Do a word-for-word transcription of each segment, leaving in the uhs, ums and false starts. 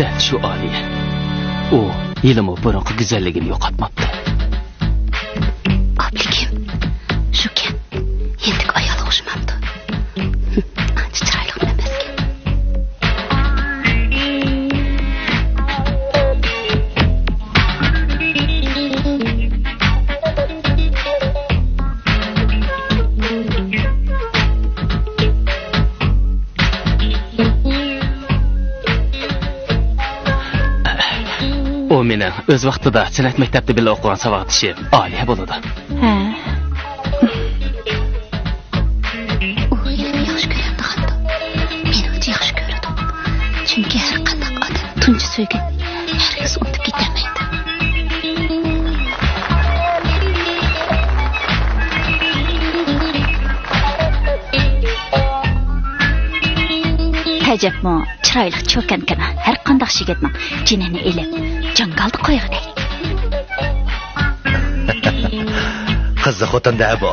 دەل شۇ ئالىيە. ئۇ ھېلىمۇ بۇرۇنقى گۈزەللىكىنى يوقاتماپتۇ. ئابلىكىم، شۇ گەپ يېنىدىكى ئايالغا ئوخشىمامدۇ؟ ئانچە چىرايلىق ئەمەسكەن. ئۇ مېنىڭ ئۆز ۋاقتىدا سەنئەت مەكتەپتە بىللە ئوقۇغان ساۋاقدىشىم ئالىيە بولىدۇ. ھە. ئۇ ھېلىمۇ ياخشى كۆرەمدىغاندۇ؟ مېنىڭچە ياخشى كۆرىدۇ. چۈنكى ھەر قانداق ئادەم تۇنجى سۆيگەننى ھەرگىز ئۇنتۇپ كېتەلمەيدۇ. ئەجەبمۇ، چىرايلىق چوكانكىنا ھەر قانداق يىگىتنىڭ جېنىنى ئېلىپ، جاڭگالدا قويغۇدەك. قىزىق خوتۇن-دە بۇ.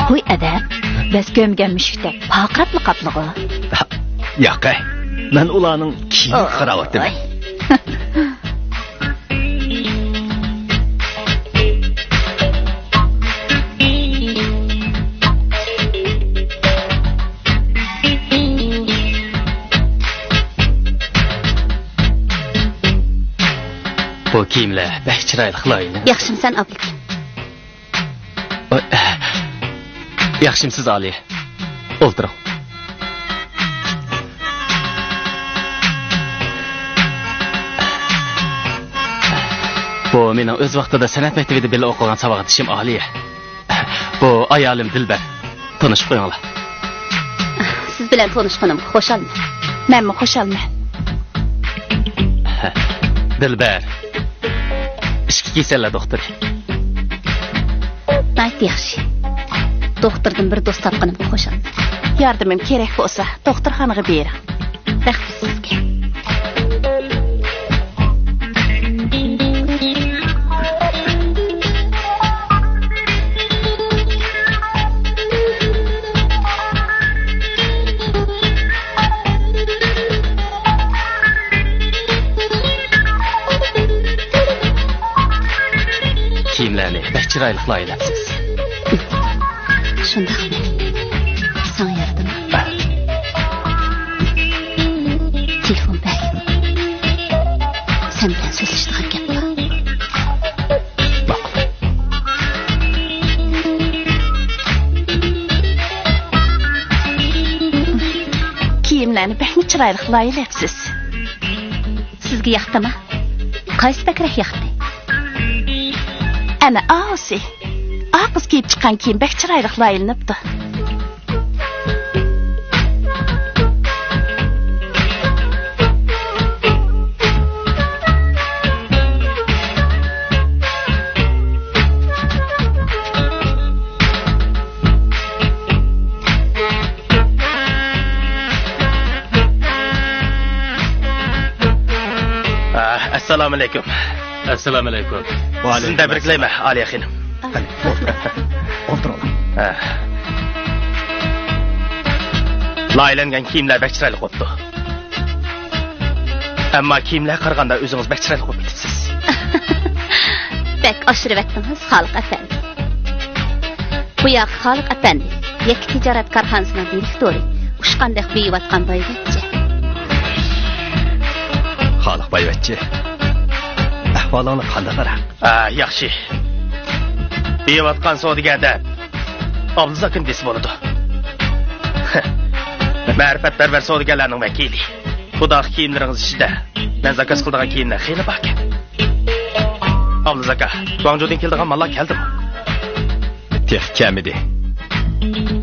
ھوي ئەدەپ، بەس كۆمگەن مۈشۈكتەك پارقىراپلا قاپلىغۇ. ياقەي، مەن ئۇلارنىڭ كىيىمىگە قاراۋاتىمەن. ئاي. بۇ كىيىملەر بەك چىرايلىق لايىھە. ياخشىمسەن، ئابلىكىم؟ ياخشىمسىز، ئالىيە؟ ئولتۇرۇڭ. بۇ مېنىڭ ئۆز ۋاقتىدا سەنئەت مەكتىۋىدە بىللە ئوقۇغان ساۋاقدىشىم ئالىيە. بۇ ئايالىم دىلبەر. تونۇشۇپ قويۇڭلار. سىز بىلەن تونۇشقىنىمغا خۇشالمەن. مەنمۇ خۇشالمەن. دىلبەر، ئىچكى كېسەللەر دوختۇرى. ناھايىتى ياخشى. دوختۇردىن بىر دوست تاپقىنىمغا خۇشالمەن. ياردىمىم كېرەك بولسا، دوختۇرخانىغا بېرىڭ. رەھمەت سىزگە. كىيىملەرنى بەك چىرايلىق لايىھەلەپسىز. شۇنداقمۇ؟ ساڭا يارىدىمۇ؟ ھە. تېلېفون بەر. سەن بىلەن سۆزلىشىدىغان گەپ بار. ماقۇل. كىيىملەرنى بەكمۇ چىرايلىق لايىھەلەپسىز. سىزگە ياقتىما؟ قايسى بەكرەك ياقتى؟ ئەنە ئاۋۇسى. ئا قىز كىيىپ چىققان كىيىم بەك چىرايلىق لايىھەلىنىپتۇ. ئەسسالامۇئەلەيكۇم. ئەسسالامۇئەلەيكۇم. سىزنى تەبرىكلەيمەن، ئالىيە خېنىم. قېنى، ئولتۇرۇڭ. ئولتۇرۇڭ. ھە. لايىھەلەنگەن كىيىملەر بەك چىرايلىق بوپتۇ. ئەمما كىيىملەرگە قارىغاندا ئۆزىڭىز بەك چىرايلىق بولۇپ كېتىپسىز. بەك ئاشۇرۇۋەتتىڭىز، خالىق ئەپەندى. بۇ ياق خالىق ئەپەندى، يەككە تىجارەت كارخانىسىنىڭ دىرېكتورى، ئۇچقاندەك بېيىۋاتقان بايۋەچچە. خالىق بايۋەچچە، ئەھۋالىڭنى قانداق قارا؟ ھە، ياخشى. بېيىۋاتقان سودىگەر دەپ ئابلىزاكىنى دېسە بولىدۇ. مەرىپەتپەرۋەر سودىگەرلەرنىڭ ۋەكىلى. بۇ داغ كىيىملىرىڭىز ئىچىدە مەن زاكاز قىلىدىغان كىيىملەر خېلى باركەن. ئابلىز ئاكا، گۇاڭجۇدىن كېلىدىغان ماللار كەلدىمۇ؟ تېخى كەلمىدى.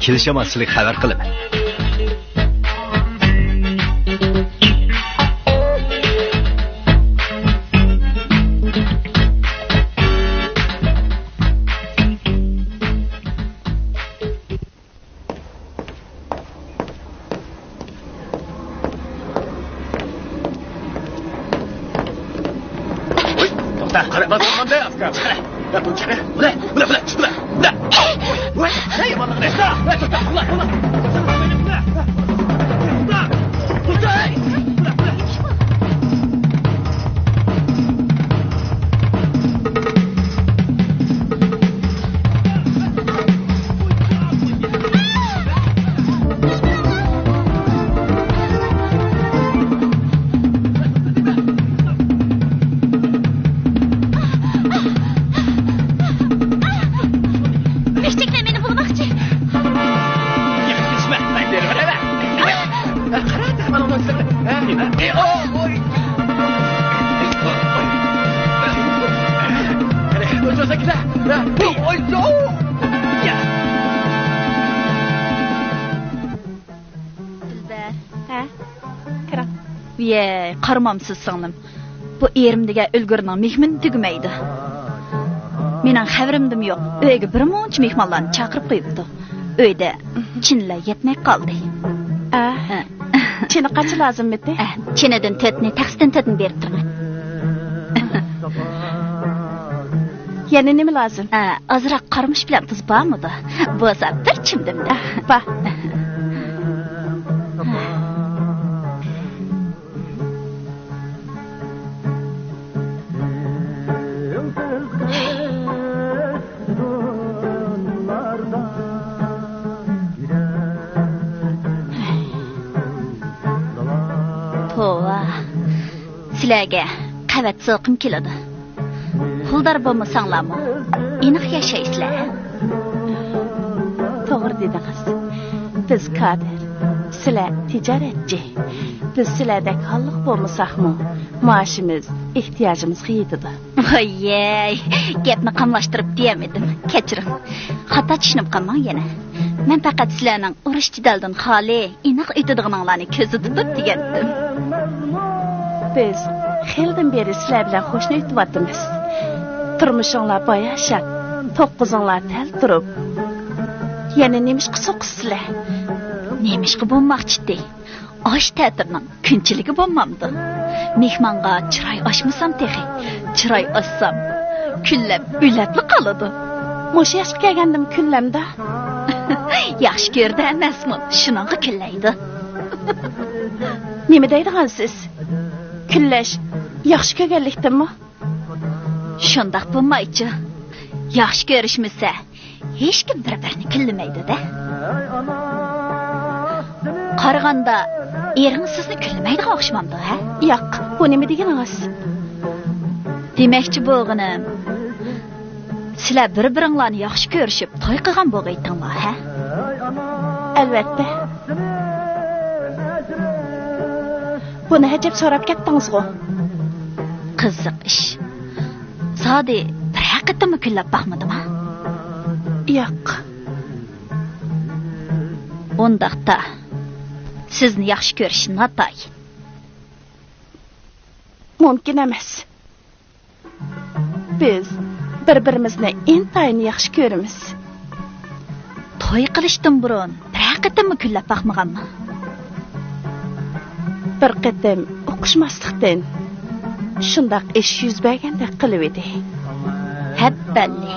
كېلىشىمەن، سىلىگە خەۋەر قىلىمەن. توختا، قارا، باسمامدا ئاكا. چىقىرە. يا، بۇنى چىقىرە. بۇنى، بۇنى، بۇنى، بۇنى، بۇنى. ۋاي، ھەي، يامانلىقنى. توختا، توختا، توختا. ئىشچىكلەر مېنى بۇلىماقچى. قارا، قارا، قارا، قارا. دىلبەر. ھە؟ كىرىڭ. ۋىيەي، قارىمامسىز سىڭلىم. بۇ ئېرىم دېگەن ئۆلگۈرنىڭ مېھمىنى تۈگىمەيدۇ. مېنىڭ خەۋىرىمدىمۇ يوق، ئۆيگە بىر مۇنچە مېھمانلارنى چاقىرىپ قويۇپتۇ. ئۆيدە چىنىلا يەتمەي قالدى. ئە، ھە. چىنى قانچە لازىممىتى؟ ئە، چىنىدىن تۆتنى، تەخسىدىن تۆتنى بېرىپ تۇرۇڭ. يەنە نېمە لازىم؟ ئە، ئازراق قارىمۇچ بىلەن تۇز بارمىدۇ؟ بولسا بىر چىمدىمدە. بار. توۋا، سىلەرگە قەۋەت زوقۇم كېلىدۇ. پۇلدار بولمىساڭلارمۇ ئېنىق ياشايسىلەر. توغرا دېدىڭىز. بىز كادىر، سىلەر تىجارەتچى. بىز سىلەردەك ھاللىق بولمىساقمۇ، مائاشىمىز ئېھتىياجىمىزغا يېتىدۇ. ۋاييەي، گەپنى قاملاشتۇرۇپ دېيەلمىدىم. كەچۈرۈڭ. خاتا چۈشىنىپ قالماڭ يەنە. مەن پەقەت سىلەرنىڭ ئۇرۇش-جېدەلدىن خالىي، ئېنىق ئۆتىدىغىنىڭلارنى كۆزدە تۇتۇپ دېگەنتىم. بىز خېلىدىن بېرى سىلەر بىلەن قوشنا ئۆتۈۋاتىمىز. تۇرمۇشۇڭلار باياشات، توققۇزۇڭلار تەل تۇرۇپ. يەنە نېمىشقا سوقىسىلەر؟ نېمىشقا بولماقچىتى؟ ئاش تەتۈرنىڭ كۈنچىلىكى بولمامدۇ؟ مېھمانغا چىراي ئاچمىسام تېخى، چىراي ئاچسام، كۈنلەپ ئۆلەپلا قالىدۇ. مۇشۇ ياشقا كەلگەندىمۇ كۈنلەمدۇ؟ ياخشى كۆرىدۇ ئەمەسمۇ، شۇنىڭغا كۈنلەيدۇ. نېمە دەيدىغانسىز؟ كۈنلەش ياخشى كۆرگەنلىكتىنمۇ؟ شۇنداق بولمايچۇ. ياخشى كۆرۈشمىسە، ھېچكىم بىر-بىرىنى كۈنلىمەيدۇ-دە. قارىغاندا، ئېرىڭىز سىزنى كۈنلىمەيدىغان ئوخشىمامدۇ، ھە؟ ياق، بۇ نېمە دېگىنىڭىز؟ دېمەكچى بولغىنىم، سىلەر بىر-بىرىڭلارنى ياخشى كۆرۈشۈپ، توي قىلغان بولغىيتىڭلار، ھە؟ ئەلۋەتتە. بۇنى ھەجەپ سوراپ كەتتىڭىزغۇ؟ قىزىق ئىش. زادى بىرەر قېتىممۇ كۈنلەپ باقمىدىما؟ ياق. ئۇنداقتا، سىزنى ياخشى كۆرۈش ناتايىن. مۇمكىن ئەمەس. بىز بىر-بىرىمىزنى ئىنتايىن ياخشى كۆرىمىز. توي قىلىشتىن بۇرۇن بىرەر قېتىممۇ كۈنلەپ باقمىغانما؟ بىر قېتىم ئۇقۇشماسلىقتىن شۇنداق ئىش يۈز بەرگەندەك قىلىۋىدى. ھەببەللى،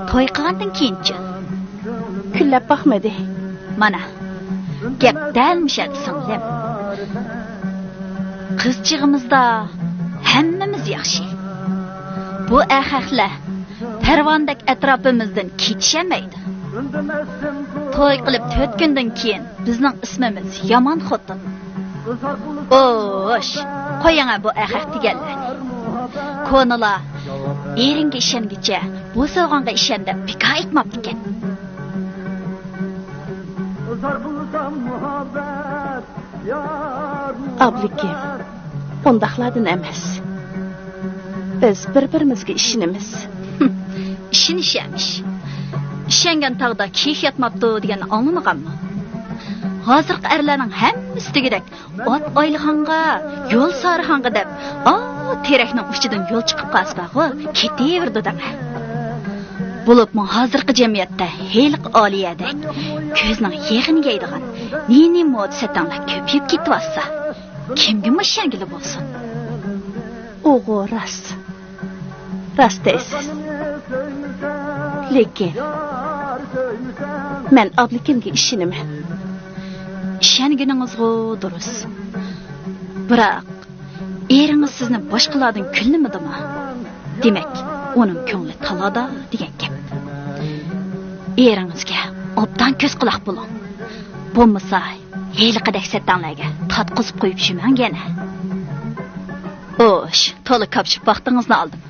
توي قىلغاندىن كېيىنچۇ؟ كۈنلەپ باقمىدى. مانا، گەپ دەل مۇشۇ يەردە سىڭلىم. قىز چېغىمىزدا ھەممىمىز ياخشى. بۇ ئەخەخلەر پەرۋانىدەك ئەتراپىمىزدىن كېتىشەلمەيدۇ. توي قىلىپ تۆت كۈندىن كېيىن بىزنىڭ ئىسمىمىز يامان خوتۇن. خوش، قويۇڭە بۇ ئەخەق دېگەنلەرنى. كونىلار، «ئېرىڭگە ئىشەنگۈچە، بوسۇغاڭغا ئىشەن» دەپ بىكار ئېيتماپتىكەن. ئابلىكىم، ئۇنداقلاردىن ئەمەس. بىز بىر-بىرىمىزگە ئىشىنىمىز. ئىشىنىش ئەمىش. «ئىشەنگەن تاغدا كىيىك ياتماپتۇ» دېگەننى ئاڭلىمىغانمۇ؟ ھازىرقى ئەرلەرنىڭ ھەممىسى دېگۈدەك، «ئات ئايلىغانغا، يول سارىغانغا» دەپ، ئاۋۇ تېرەكنىڭ ئۇچىدىن يول چىقىپ قالسا بارغۇ، كېتىۋېرىدۇ دەڭە. بولۇپمۇ ھازىرقى جەمئىيەتتە ھېلىقى ئالىيەدەك، كۆزنىڭ يېغىنى يەيدىغان نى-نى مودا سەتەڭلەر كۆپىيىپ كېتىۋاتسا، كىمگىمۇ ئىشەنگىلى بولسۇن؟ ئۇغۇ راست. راست دەيسىز. لېكىن مەن ئابلىكىمگە ئىشىنىمەن. ئىشەنگىنىڭىزغۇ دۇرۇس. بىراق، ئېرىڭىز سىزنى باشقىلاردىن كۈنلىمىدىمۇ؟ دېمەك، ئۇنىڭ كۆڭلى تالادا دېگەن گەپ. ئېرىڭىزگە ئوبدان كۆز-قۇلاق بولۇڭ. بولمىسا، ھېلىقىدەك سەتەڭلەرگە تارتقۇزۇپ قويۇپ يۈرمەڭ يەنە. خوش، تولا كاپشىپ ۋاقتىڭىزنى ئالدىم.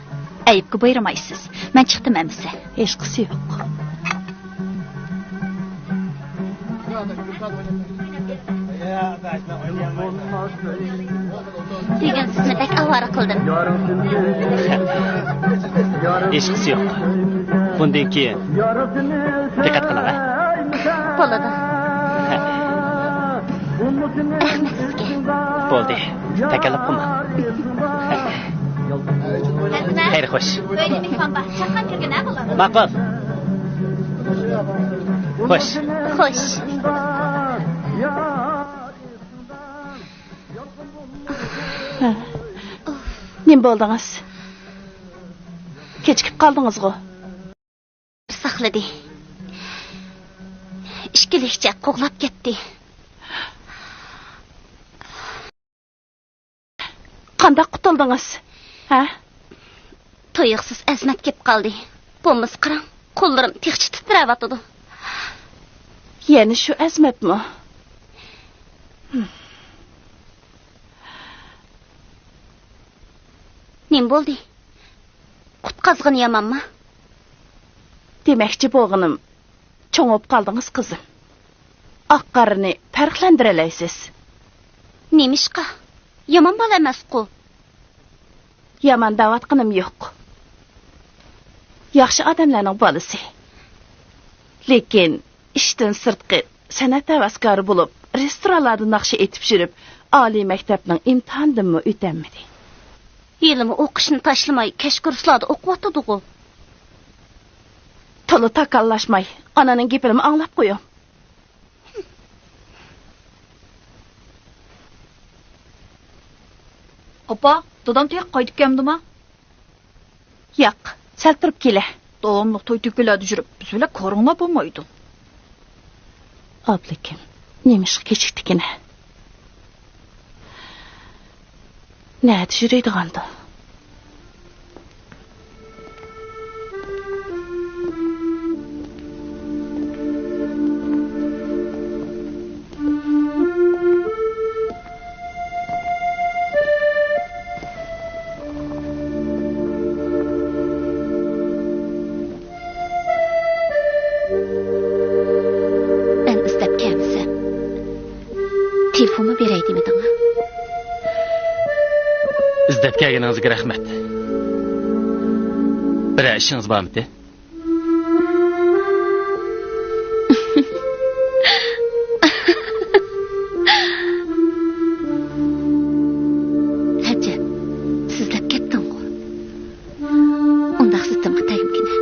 ئەيىبكە بۇيرۇمايسىز. مەن چىقتىم ئەمىسە. ھېچقىسى يوق. بۈگۈن سىزنى بەك ئاۋارە قىلدىم. ھېچقىسى يوق. بۇندىن كېيىن دىققەت قىلىڭ، ھە؟ بولىدۇ. رەھمەت سىزگە. بولدى. تەكەللۇپ قىلما. خەير، خوش. ئۆيدە مېھمان بار. چاققان كىرگىن، ھە، بالام؟ ماقۇل. خوش. خوش. نېمە بولدىڭىز؟ كېچىكىپ قالدىڭىزغۇ؟ ساقلىدى. ئىككىلىكچە قوغلاپ كەتتى. قانداق قۇتۇلدىڭىز؟ ھە؟ تۇيۇقسىز ئەزمەت كېلىپ قالدى. بولمىسا قاراڭ، قوللىرىم تېخىچە تىترەۋاتىدۇ. يەنە شۇ ئەزمەتمۇ؟ نېمە بولدى؟ قۇتقازغىنى يامانمۇ؟ دېمەكچى بولغىنىم، چوڭ بولۇپ قالدىڭىز، قىزىم. ئاق-قارىنى پەرقلەندۈرەلەيسىز. نېمىشقا؟ يامان بالا ئەمەسقۇ. يامان دەۋاتقىنىم يوق. ياخشى ئادەملەرنىڭ بالىسى. لېكىن ئىشتىن سىرتقى سەنئەت ھەۋەسكارى بولۇپ، رېستورانلاردا ناخشا ئېيتىپ يۈرۈپ، ئالىي مەكتەپنىڭ ئىمتىھانىدىنمۇ ئۆتەلمىدى. ھېلىمۇ ئوقۇشنى تاشلىماي، كەچ كۇرسلاردا ئوقۇۋاتىدىغۇ. تولا تاكاللاشماي، ئانىنىڭ گېپىنىمۇ ئاڭلاپ قويۇڭ. ئاپا، دادام تېخى قايتىپ كەلمىدىما؟ ياق، سەل تۇرۇپ كېلە. داۋاملىق توي-تۆكۈنلەردە يۈرۈپ، بىز بىلەن كارىڭلار بولمايدۇ. ئابلىكىم، نېمىشقا كېچىكتىكىنە؟ نەدە يۈرىدىغاندۇ؟ مەن ئىزدەپ كەلمىسەم، تېلېفونمۇ بېرەي دېمىدىڭ؟ ئىزدەپ كەلگىنىڭىزگە رەھمەت. بىرەر ئىشىڭىز بارمىدى؟ ھەجەت، سىزلەپ كەتتىڭغۇ؟ ئۇنداق زىتىمغا تەگمىگىنە.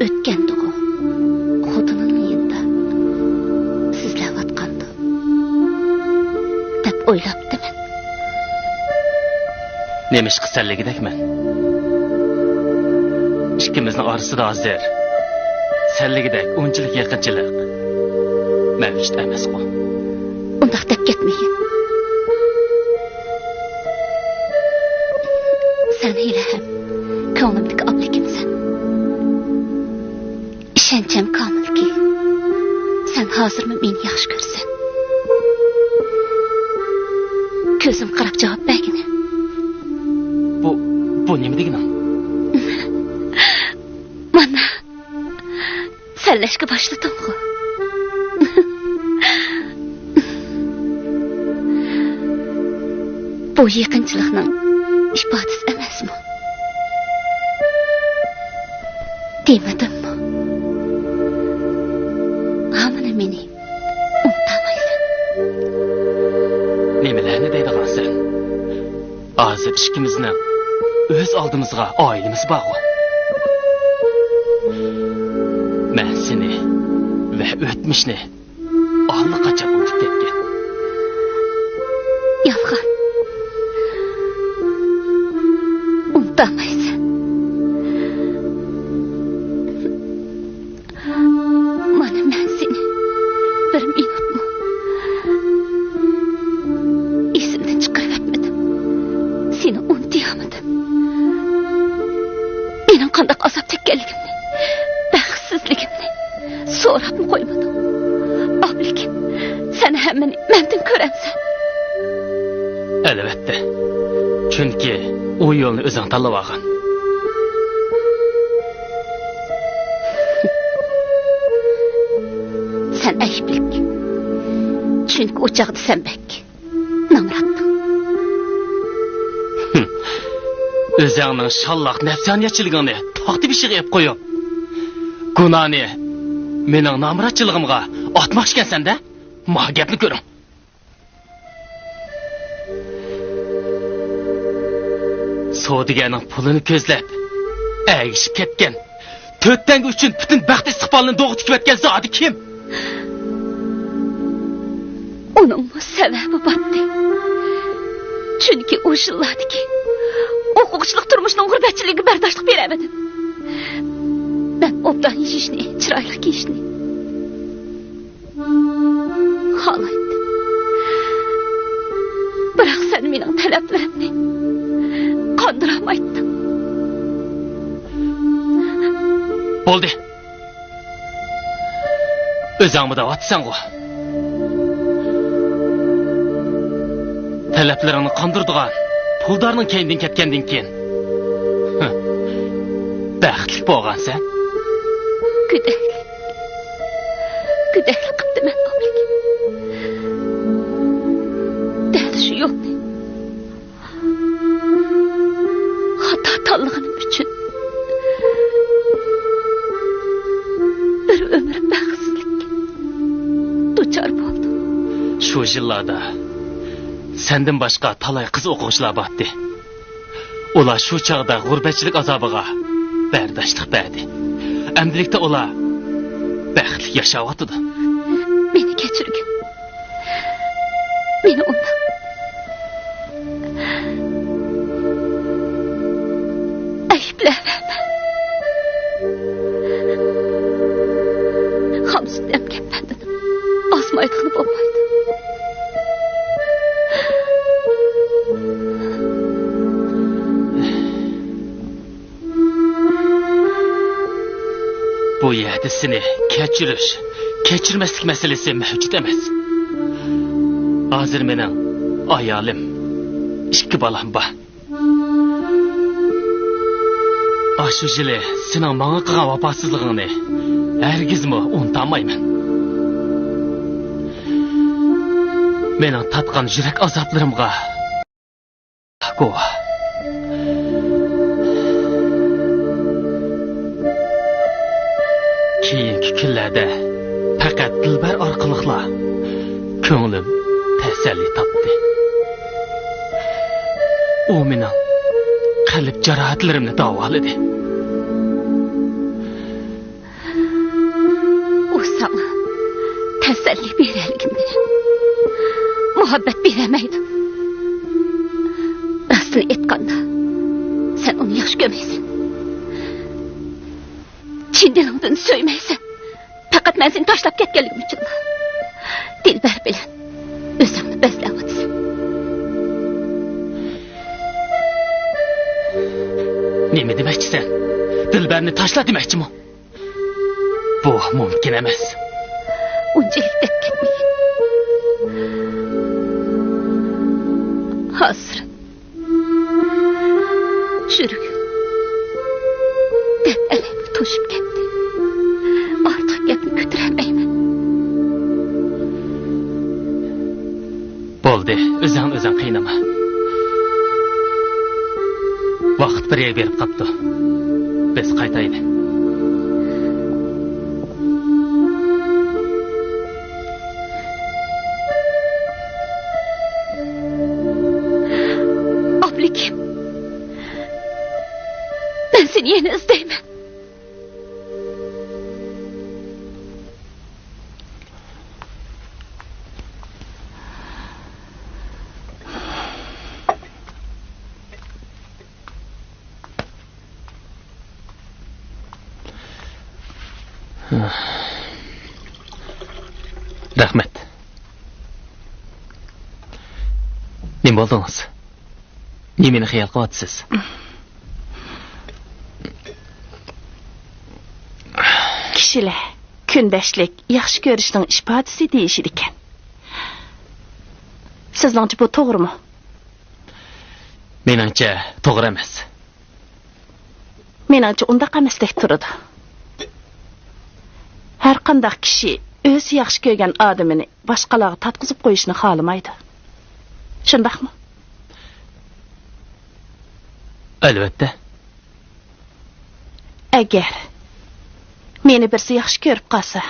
ئۆتكەندىغۇ، خوتۇنىنىڭ يېنىدا سىزلەۋاتقاندۇ دەپ ئويلاپتىمەن. نېمىشقا سەنلىكىدەكمەن؟ ئىككىمىزنىڭ ئارىسىدا ھازىر سەنلىكىدەك ئۇنچىلىك يېقىنچىلىق مەۋجۇت ئەمەسقۇ. ئۇنداق دەپ كەتمىگىن. سەن ھېلىھەم كۆڭلۈمدىكى ئابلىكىمسەن. ئىشەنچىم كامىلكى، سەن ھازىرمۇ مېنى ياخشى كۆرىسەن. ئەللەشكە باشلىدىڭغۇ؟ بۇ يېقىنچىلىقنىڭ ئىپادىسى ئەمەسمۇ؟ دېمىدىممۇ؟ ھامىنى مېنى ئۇنتامايسەن. نېمىلەرنى دەيدىغانسەن؟ ھازىر ئىككىمىزنىڭ ئۆز ئالدىمىزغا ئائىلىمىز بارغۇ. مەن سېنى ۋە ئۆتمۈشنى ئاللىقاچان ئۇنتۇپ كەتكەن. يالغان. ئۇنتامايسەن. مانا مەن سېنى بىر مىنۇتمۇ ئېسىمدىن چىقىرىۋەتمىدىم. سېنى ئۇنتۇيالمىدىم. مېنىڭ قانداق ئازاب چەككەنلىكىمنى، بەختسىزلىكىمنى سوراپمۇ قويمىدىڭ. ئابلىكىم، سەن ھەممىنى مەندىن كۆرەمسەن. ئەلۋەتتە. چۈنكى ئۇ يولنى ئۆزۈڭ تاللىۋالغان. سەن ئەيىبلىك. چۈنكى ئۇ چاغدا سەن بەك نامراتتىڭ. ھىم. ئۆزۈڭنىڭ شاللاق نەپسانىيەتچىلىكىڭنى تاختا بېشىغا ئېلىپ قويۇپ، گۇناھنى مېنىڭ نامراتچىلىقىمغا ئاتماقچىكەنسەن-دە؟ ماۋۇ گەپنى كۆرۈڭ. سودىگەرنىڭ پۇلىنى كۆزلەپ، ئەگىشىپ كەتكەن، تۆت تەڭگە ئۈچۈن پۈتۈن بەخت ئىستىقبالىنى دوغا تىكىۋەتكەن زادى كىم؟ ئۇنىڭمۇ سەۋەبى بارتتى. چۈنكى ئۇ يىللاردىكى ئوقۇغۇچىلىق تۇرمۇشنىڭ غۇربەتچىلىكىگە بەرداشلىق بېرەلمىدىم. مەن ئوبدان يېيىشنى، چىرايلىق كىيىشنى خالايتتىم. بىراق سەن مېنىڭ تەلەپلىرىمنى قاندۇرالمايتتىڭ. بولدى. ئۆزۈڭمۇ دەۋاتىسەنغۇ؟ تەلەپلىرىڭنى قاندۇرىدىغان پۇلدارنىڭ كەينىدىن كەتكەندىن كېيىن، ھە، بەختلىك بولغانسەن. گۆدەكلىك. گۆدەكلىك قىپتىمەن ئابلىك. دەل شۇ يولنى خاتا تاللىغىنىم ئۈچۈن بىر ئۆمۈر بەختسىزلىككە دۇچار بولدۇم. شۇ يىللاردا سەندىن باشقا تالاي قىز ئوقۇغۇچىلار بارتتى. ئۇلار شۇ چاغدا غۇربەتچىلىك ئازابىغا بەرداشلىق بەردى. ئەمدىلىكتە ئۇلار بەختلىك ياشاۋاتىدۇ. مېنى كەچۈرگىن. مېنى ئۇنداق ئەيىبلەۋەرمە. خام سۈت ئەمگەن بەندىنىڭ ئازمايدىغىنى بولمايدۇ. بۇ يەردە سېنى كەچۈرۈش، كەچۈرمەسلىك مەسىلىسى مەۋجۇت ئەمەس. ھازىر مېنىڭ ئايالىم، ئىككى بالام بار. ئاشۇ يىلى سېنىڭ ماڭا قىلغان ۋاپاسىزلىقىڭنى ھەرگىزمۇ ئۇنتالمايمەن. مېنىڭ تارتقان يۈرەك ئازابلىرىمغا گۇۋاھ. كېيىنكى كۈنلەردە پەقەت دىلبەر ئارقىلىقلا كۆڭلۈم تەسەللى تاپتى. ئۇ مېنىڭ قەلب جاراھەتلىرىمنى داۋالىدى. ئۇ ساڭا تەسەللى بېرەلىگىنى، مۇھەببەت بېرەلمەيدۇ. راستىنى ئېيتقاندا، سەن ئۇنى ياخشى كۆرمەيسەن. چىن دىلىڭدىن سۆيمەيسەن. پەقەت مەن سېنى تاشلاپ كەتكەنلىكىم ئۈچۈنلا دىلبەر بىلەن ئۆزۈڭنى بەزلەۋاتىسەن. نېمە دېمەكچىسەن؟ دىلبەرنى تاشلا دېمەكچىمۇ؟ بۇ مۇمكىن ئەمەس. ئۇنچىلىك دەپ كەتمىگىن. ھازىر يۈرىكىم دەرد ئەلەمگە توشۇپ كەتتى. ئارتۇق ئۆزۈڭنى ئۆزۈڭ قىينىما. ۋاقىت بىر يەرگە بېرىپ قاپتۇ. بىز قايتايلى. ئابلىكىم، مەن سېنى يەنە ئىزدەيمەن. رەھمەت. نېمە بولدىڭىز؟ نېمىنى خىيال قىلىۋاتىسىز؟ كىشىلەر كۈندەشلىك، ياخشى كۆرۈشنىڭ ئىپادىسى دېيىشىدىكەن. سىزنىڭچە بۇ توغرىمۇ؟ مېنىڭچە توغرا ئەمەس. مېنىڭچە ئۇنداق ئەمەستەك تۇرىدۇ. ھەرقانداق كىشى ئۆزى ياخشى كۆرگەن ئادىمىنى باشقىلارغا تارتقۇزۇپ قويۇشنى خالىمايدۇ. شۇنداقمۇ؟ ئەلۋەتتە. ئەگەر مېنى بىرسى ياخشى كۆرۈپ قالسا،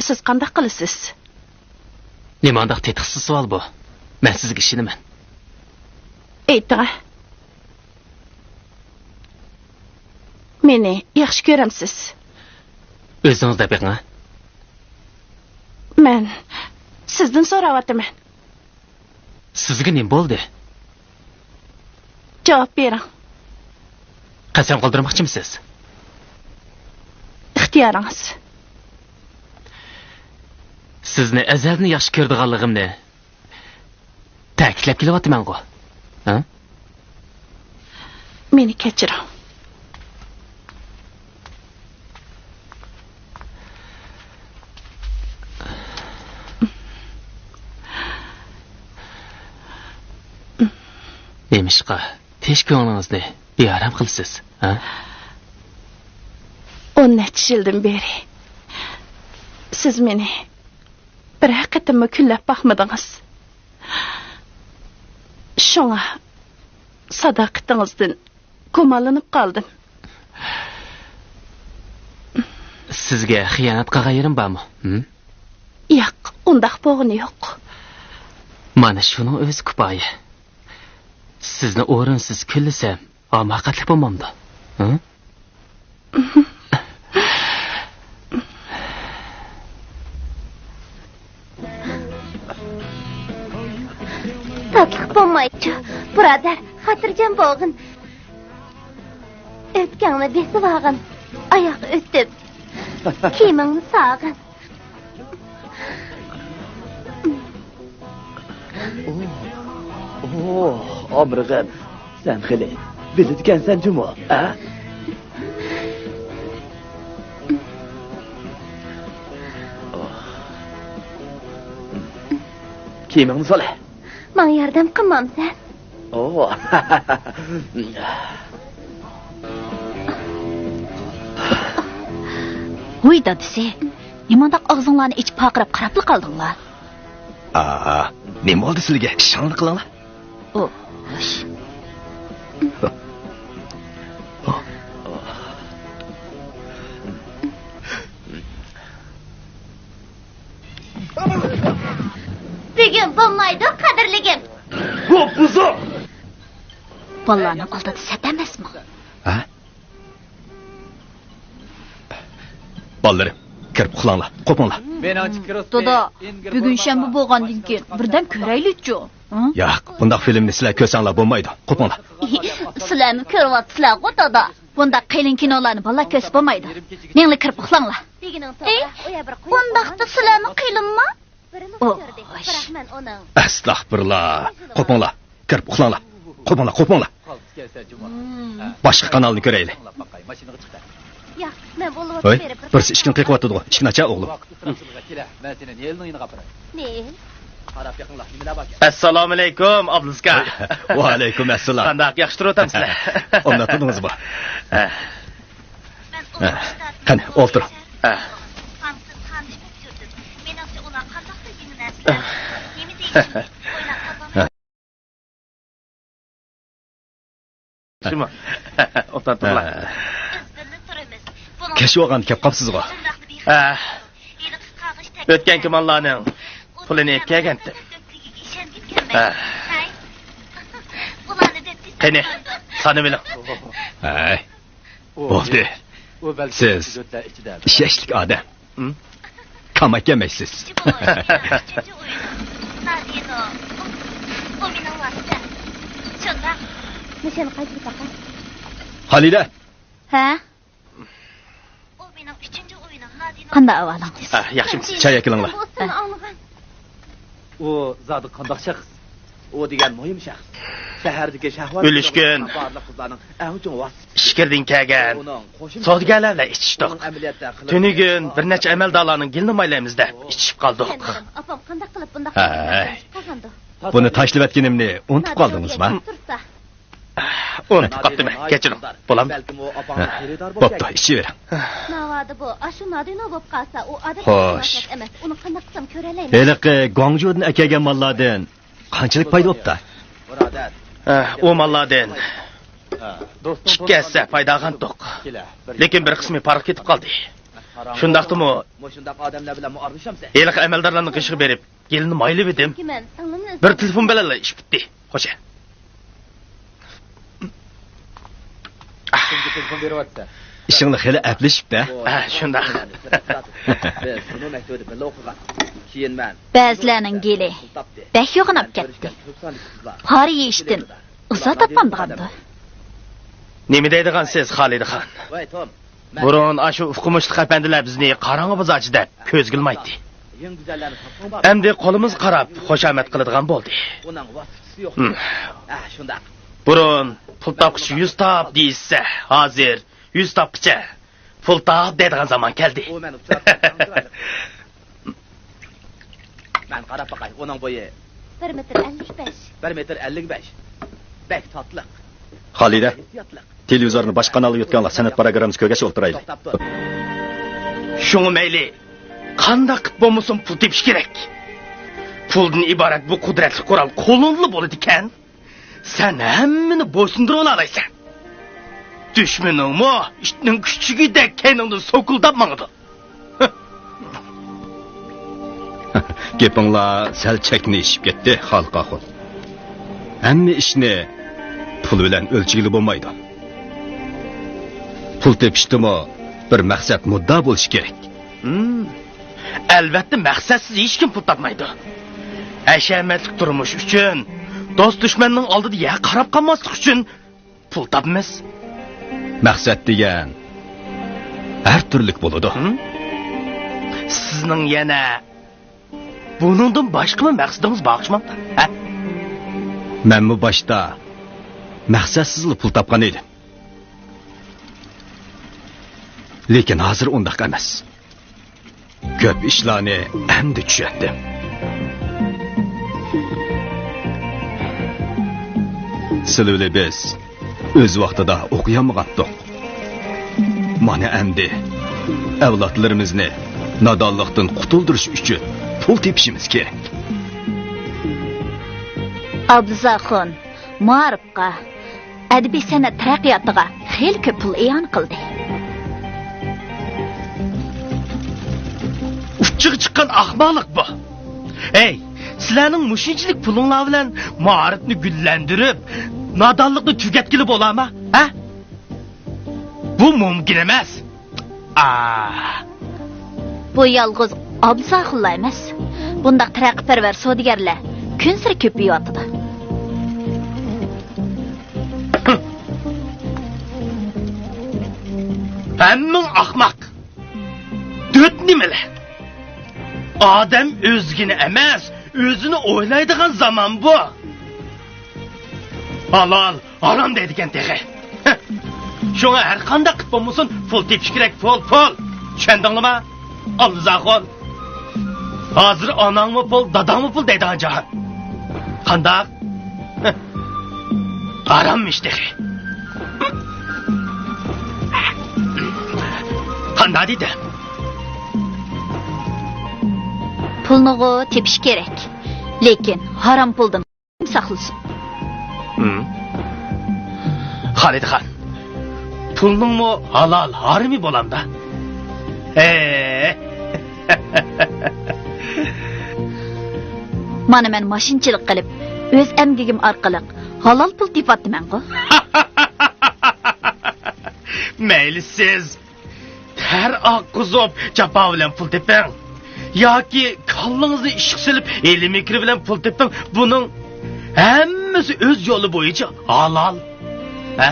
سىز قانداق قىلىسىز؟ نېمانداق تېتىقسىز سوئال بۇ؟ مەن سىزگە ئىشىنىمەن. ئېيتىڭە. مېنى ياخشى كۆرەمسىز؟ ئۆزىڭىز دەپ بېقىڭ. مەن سىزدىن سوراۋاتىمەن. سىزگە نېمە بولدى؟ جاۋاب بېرىڭ. قەسەم قىلدۇرماقچىمۇسىز؟ ئىختىيارىڭىز. سىزنى ئەزەلدىن ياخشى كۆرىدىغانلىقىمنى تەكىتلەپ كېلىۋاتىمەنغۇ. ھە؟ مېنى كەچۈرۈڭ. نېمىشقا تېخى كۆڭلىڭىزنى بىئارام قىلىسىز، ھە؟ ئون نەچچە يىلدىن بېرى سىز مېنى بىرەر قېتىممۇ كۈنلەپ باقمىدىڭىز. شۇڭا ساداقىتىڭىزدىن گۇمانلىنىپ قالدىم. سىزگە خىيانەت قىلغان يېرىم بارمۇ؟ ھىم؟ ياق، ئۇنداق بولغىنى يوق. مانا شۇنىڭ ئۆزى كۇپايە. سىزنى ئورۇنسىز كۈنلىسەم، ھاماقەتلىك بولمامدۇ؟ ھە؟ تاتلىق بولمايچۇ، بۇرادەر، خاتىرجەم بولغىن. ئۆپكەڭنى بېسىۋالغىن، ئاياغ ئۆتۈپ، كىيىمىڭنى سالغىن. ئوھ، ئوھ، ئامرىغىن، سەن خېلى بىلىدىكەنسەن جۇمۇ، ھە؟ كىيىمىڭنى سول. ماڭا ياردەم قىلمامسەن؟ ئوھ. ھۇي دادىسى، نېمانداق ئاغزىڭلارنى ئېچىپ پارقىراپ قاراپلا قالدىڭلار؟ ئا، نېمە بولدى سىلىگە؟ ئىشىڭلارنى قىلىڭلار. ئوھ، خوش. بۈگۈن بولمايدۇ، قەدىرلىگىم. بۇ بۇزۇق! بالىلارنىڭ ئالدىدا سەت ئەمەسمۇ؟ ھە؟ بالىلىرىم، كىرىپ ئۇخلاڭلار، قوپۇڭلار. دادا، بۈگۈن شەنبە بولغاندىن كېيىن بىردەم كۆرەيلىچۇ؟ ھە؟ ياق، بۇنداق فىلىمنى سىلەر كۆرسەڭلار بولمايدۇ. قوپۇڭلار. سىلەرمۇ كۆرۈۋاتىسىلەرغۇ، دادا. بۇنداق قېلىن كىنولارنى بالىلار كۆرسە بولمايدۇ. مېڭىلى كىرىپ ئۇخلاڭلار. ئى، ئۇنداقتا سىلەرمۇ قېلىنما؟ ئوي. ئەستەغپۇرۇللا. قوپۇڭلار. كىرىپ ئۇخلاڭلار. قوپۇڭلار، قوپۇڭلار. باشقا قانالنى كۆرەيلى. ھوي، بىرسى ئىشىكنى قېقىۋاتىدىغۇ. ئىشىكنى ئاچا، ئوغلۇم. ئەسسالامۇئەلەيكۇم، ئابلىز ئاكا. ۋەئەلەيكۇم ئەسسالام. قانداق، ياخشى تۇرۇۋاتامسىلەر؟ ئۇناتتىڭىزمۇ؟ ھە. قېنى، ئولتۇرۇڭ. ھە. مېنىڭچە ئۇلار قانداقتۇر يېڭى نەرسىلەر، نېمە دېيىشنى ئويلاپ شۇمۇ؟ ئولتۇرۇڭلار. كەچ بولغان كەپ قاپسىزغۇ. ھە. ئۆتكەنكى ماللارنىڭ پۇلىنى ئېلىپ كەلگەنتىم. ھە. قېنى، سانىۋېلىڭ. ھەي. بولدى. سىز ئىشەنچلىك ئادەم. ھىم؟ كاما ئىكەنمەيسىز. خالىدە. ھە؟ قانداق ئەھۋالىڭىز؟ ھە، ياخشىمۇ؟ چاي ئەكىلىڭلار. ئۇ زادى قانداق شەخس؟ ئۇ دېگەن مۇھىم شەخس. شەھەردىكى شەھۋانىي ئۆلۈشكۈن. بارلىق قىزلارنىڭ ئەڭ چوڭ ۋاسىتىسى. ئىچكىرىدىن كەلگەن سودىگەرلەر بىلەن ئىچىشتۇق. تۈنۈگۈن بىر نەچچە ئەمەلدارلارنىڭ گېلىنى مايلايمىز دەپ ئىچىشىپ قالدۇق. ئاپام قانداق قىلىپ بۇنداق ھەي. قازاندى؟ بۇنى تاشلىۋەتكىنىمنى ئۇنتۇپ قالدىڭىزما؟ ئۇنتۇپ قاپتىمەن، كەچۈرۈڭ. بولامدۇ؟ بولدى، ئىچىۋېرىڭ. ناۋادا بۇ ئاشۇ نادىنو بولۇپ قالسا، ئۇ ئادەتتىكى خوش. ئەمەس. ئۇنى قانداق قىلسام كۆرەلەيمەن؟ ھېلىقى گۇاڭجۇدىن ئەكەلگەن ماللاردىن قانچىلىك پايدا بوپتۇ؟ ھە، ئۇ ماللاردىن ئىككى ھەسسە پايدا ئالغانتۇق. لېكىن بىر قىسمى پارققا كېتىپ قالدى. شۇنداقتىمۇ ھېلىقى ئەمەلدارلارنىڭ قېشىغا بېرىپ، گېلىنى مايلىۋىدىم. بىر تېلېفون بىلەنلا ئىش پۈتتى. خوشە. ئىشىڭلار خېلى ئەپلىشىپتۇ. ھە، شۇنداق. بەزىلەرنىڭ گېلى بەك يوغىناپ كەتتى. پارا يېيىشتىن ئىزا تاپمامدىغاندۇ؟ نېمە دەيدىغانسىز، خالىدىخان؟ بۇرۇن ئاشۇ ئوقۇمۇشلۇق ئەپەندىلەر بىزنى قاراڭغۇ بازارچى دەپ كۆزگە ئىلمايتتى. ئەمدى قولىمىزغا قاراپ خۇشامەت قىلىدىغان بولدى. ھىم. بۇرۇن پۇل تاپقۇچە يۈز تاپ دېيىشسە، ھازىر يۈز تاپقۇچە پۇل تاپ دەيدىغان زامان كەلدى. مەن قاراپ باقاي، ئۇنىڭ بويى. بىر مېتىر ئەللىك بەش. بىر مېتىر ئەللىك بەش. بەك تاتلىق. خالىدە، تېلېۋىزورنى باشقا قانالغا يۆتكەڭلار، سەنئەت پروگراممىسى كۆرگەچ ئولتۇرايلى. توختاپ تۇر. شۇڭا مەيلى، قانداق قىلىپ بولمىسۇن پۇل تېپىش كېرەك. پۇلدىن ئىبارەت بۇ قۇدرەتلىك قورال قولۇڭدىلا بولىدىكەن. سەن ھەممىنى بويسۇندۇرۇۋالالايسەن. دۈشمىنىڭمۇ ئىتنىڭ كۈچۈكىدەك كەينىڭدىن سوكۇلداپ ماڭىدۇ. گېپىڭلار سەل چەكتىن ئېشىپ كەتتى، خالىق ئاخۇن. ھەممە ئىشنى پۇل بىلەن ئۆلچىگىلى بولمايدۇ. پۇل تېپىشتىمۇ بىر مەقسەت مۇددىئا بولۇشى كېرەك. ھىم. ئەلۋەتتە، مەقسەتسىز ھېچكىم پۇل تاپمايدۇ. ھەشەمەتلىك تۇرمۇش ئۈچۈن، دوست-دۈشمەننىڭ ئالدىدا يەرگە قاراپ قالماسلىق ئۈچۈن پۇل تاپىمىز. مەقسەت دېگەن ھەر تۈرلۈك بولىدۇ. ھىم؟ سىزنىڭ يەنە بۇنىڭدىن باشقىمۇ مەقسىتىڭىز بار ئوخشىمامدۇ؟ ھە؟ مەنمۇ باشتا مەقسەتسىزلا پۇل تاپقان ئىدىم. لېكىن ھازىر ئۇنداق ئەمەس. كۆپ ئىشلارنى ئەمدى چۈشەندىم. سىلى بىلەن بىز ئۆز ۋاقتىدا ئوقۇيالمىغانتۇق. مانا ئەمدى ئەۋلادلىرىمىزنى نادانلىقتىن قۇتۇلدۇرۇش ئۈچۈن پۇل تېپىشىمىز كېرەك. ئابدۇزاخۇن، مائارىپقا، ئەدەبىي سەنئەت تەرەققىياتىغا خېلى كۆپ پۇل ئىئانە قىلدى. ئۇچىغا چىققان ئاخماقلىق بۇ. ھەي، سىلەرنىڭ مۇشۇنچىلىك پۇلۇڭلار بىلەن مائارىپنى گۈللەندۈرۈپ، نادانلىقنى تۈگەتكىلى بولارما؟ ھە؟ بۇ مۇمكىن ئەمەس. ئا. بۇ يالغۇز ئابدۇزاخۇنلا ئەمەس. بۇنداق تەرەققىيپەرۋەر سودىگەرلەر كۈنسېرى كۆپىيىۋاتىدۇ. ھەممىڭ ئاخماق. دۆت نېمىلەر؟ ئادەم ئۆزگىنى ئەمەس، ئۆزىنى ئويلايدىغان زامان بۇ. ھالال، ھارام دەيدىكەن تېخى. شۇڭا ھەر قانداق قىلىپ بولمىسۇن، پۇل تېپىش كېرەك، پۇل، پۇل. چۈشەندىڭلىما؟ ئابدۇزاخۇن. ھازىر ئاناڭمۇ پۇل، داداڭمۇ پۇل دەيدىغان جاھان. قانداق؟ ھارام ئىش تېخى. قانداق دېدىم؟ پۇلنىغۇ تېپىش كېرەك. لېكىن ھارام پۇلدىن ساقلىسۇن. ھىم. خالىدخان، پۇلنىڭمۇ ھالال ھارىمى بولامدا؟ ھە. مانا مەن ماشىنىچىلىق قىلىپ، ئۆز ئەمگىكىم ئارقىلىق ھالال پۇل تېپىۋاتىمەنغۇ. مەيلى سىز تەر ئاققۇزۇپ، جاپا بىلەن پۇل تېپىڭ ياكى كاللىڭىزنى ئىشقا سېلىپ، ھىيلە-مىكىر بىلەن پۇل تېپىڭ، بۇنىڭ ھەممىسى ئۆز يولى بويىچە ھالال. ھە؟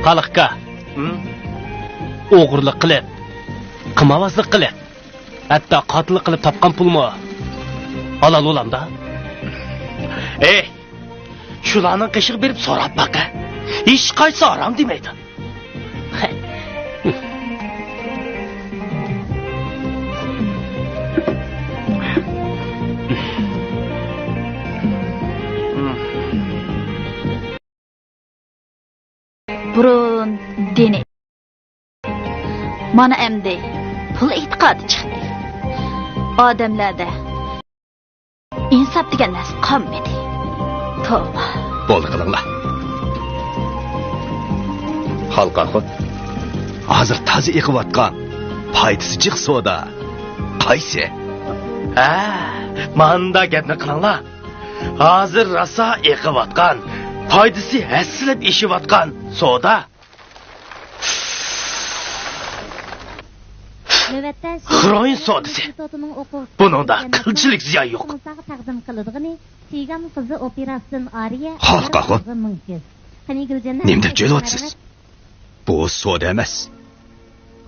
خالىق ئاكا، ھىم؟ ئوغرىلىق قىلىپ، قىمارۋازلىق قىلىپ، ھەتتا قاتىللىق قىلىپ تاپقان پۇلمۇ ھالال بولامدا؟ ئېي، شۇلارنىڭ قېشىغا بېرىپ سوراپ باقە. ھېچقايسىسى ھارام دېمەيدۇ. بۇرۇن دىنى. مانا ئەمدى پۇل ئېتىقادى چىقتى. ئادەملەردە ئىنساپ دېگەن نەرسە قالمىدى. توۋا. بولدى قىلىڭلار. خالىق ئاخۇن، ھازىر تازا ئېقىۋاتقان، پايدىسى جىق سودا قايسى؟ ھە، ماندا گەپنى قىلىڭلار. ھازىر راسا ئېقىۋاتقان، پايدىسى ھەسسىلەپ ئېشىۋاتقان سودا. نۆۋەتتە خېروئىن سودىسى. بۇنىڭدا قىلچىلىك زىيان يوق. خالىق ئاخۇن، نېمە دەپ جۆيلۈۋاتىسىز؟ بۇ سودا ئەمەس.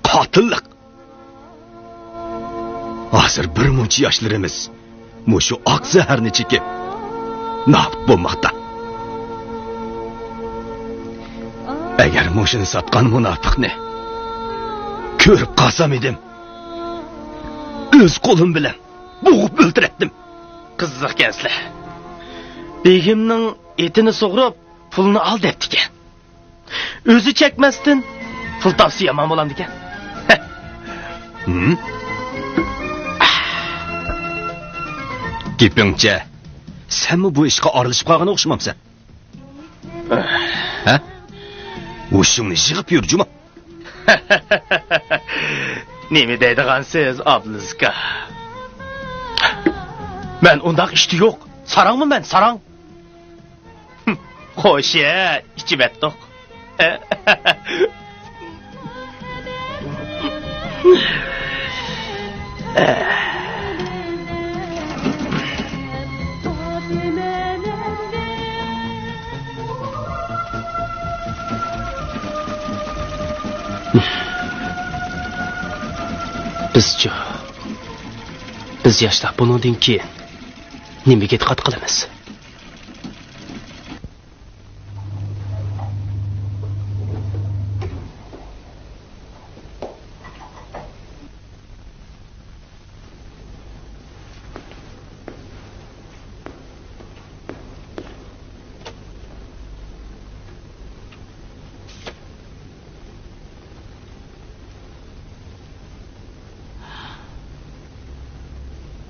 قاتىللىق. ھازىر بىر مۇنچە ياشلىرىمىز مۇشۇ ئاق زەھەرنى چېكىپ، نابۇت بولماقتا. ئەگەر مۇشۇنى ساتقان مۇناپىقنى كۆرۈپ قالسام ئىدىم، ئۆز قولۇم بىلەن بوغۇپ ئۆلتۈرەتتىم. قىزىقكەنسىلەر. بېگىمنىڭ ئېتىنى سۇغۇرۇپ، پۇلنى ئال دەپتىكەن. ئۆزى چەكمەستىن پۇل تاپسا يامان بولامدىكەن. ھىم؟ گېپىڭچە، سەنمۇ بۇ ئىشقا ئارىلىشىپ قالغان ئوخشىمامسەن؟ ھە؟ ھوشۇڭنى يىغىپ يۈر، جۇمۇ. نېمە دەيدىغانسىز، ئابلىز ئاكا؟ مەن ئۇنداق ئىشتا يوق. ساراڭمۇ مەن، ساراڭ. خوش، ئىچىۋەتتۇق. بىزچۇ؟ بىز ياشلار بۇنىڭدىن كېيىن نېمىگە ئېتىقاد قىلىمىز؟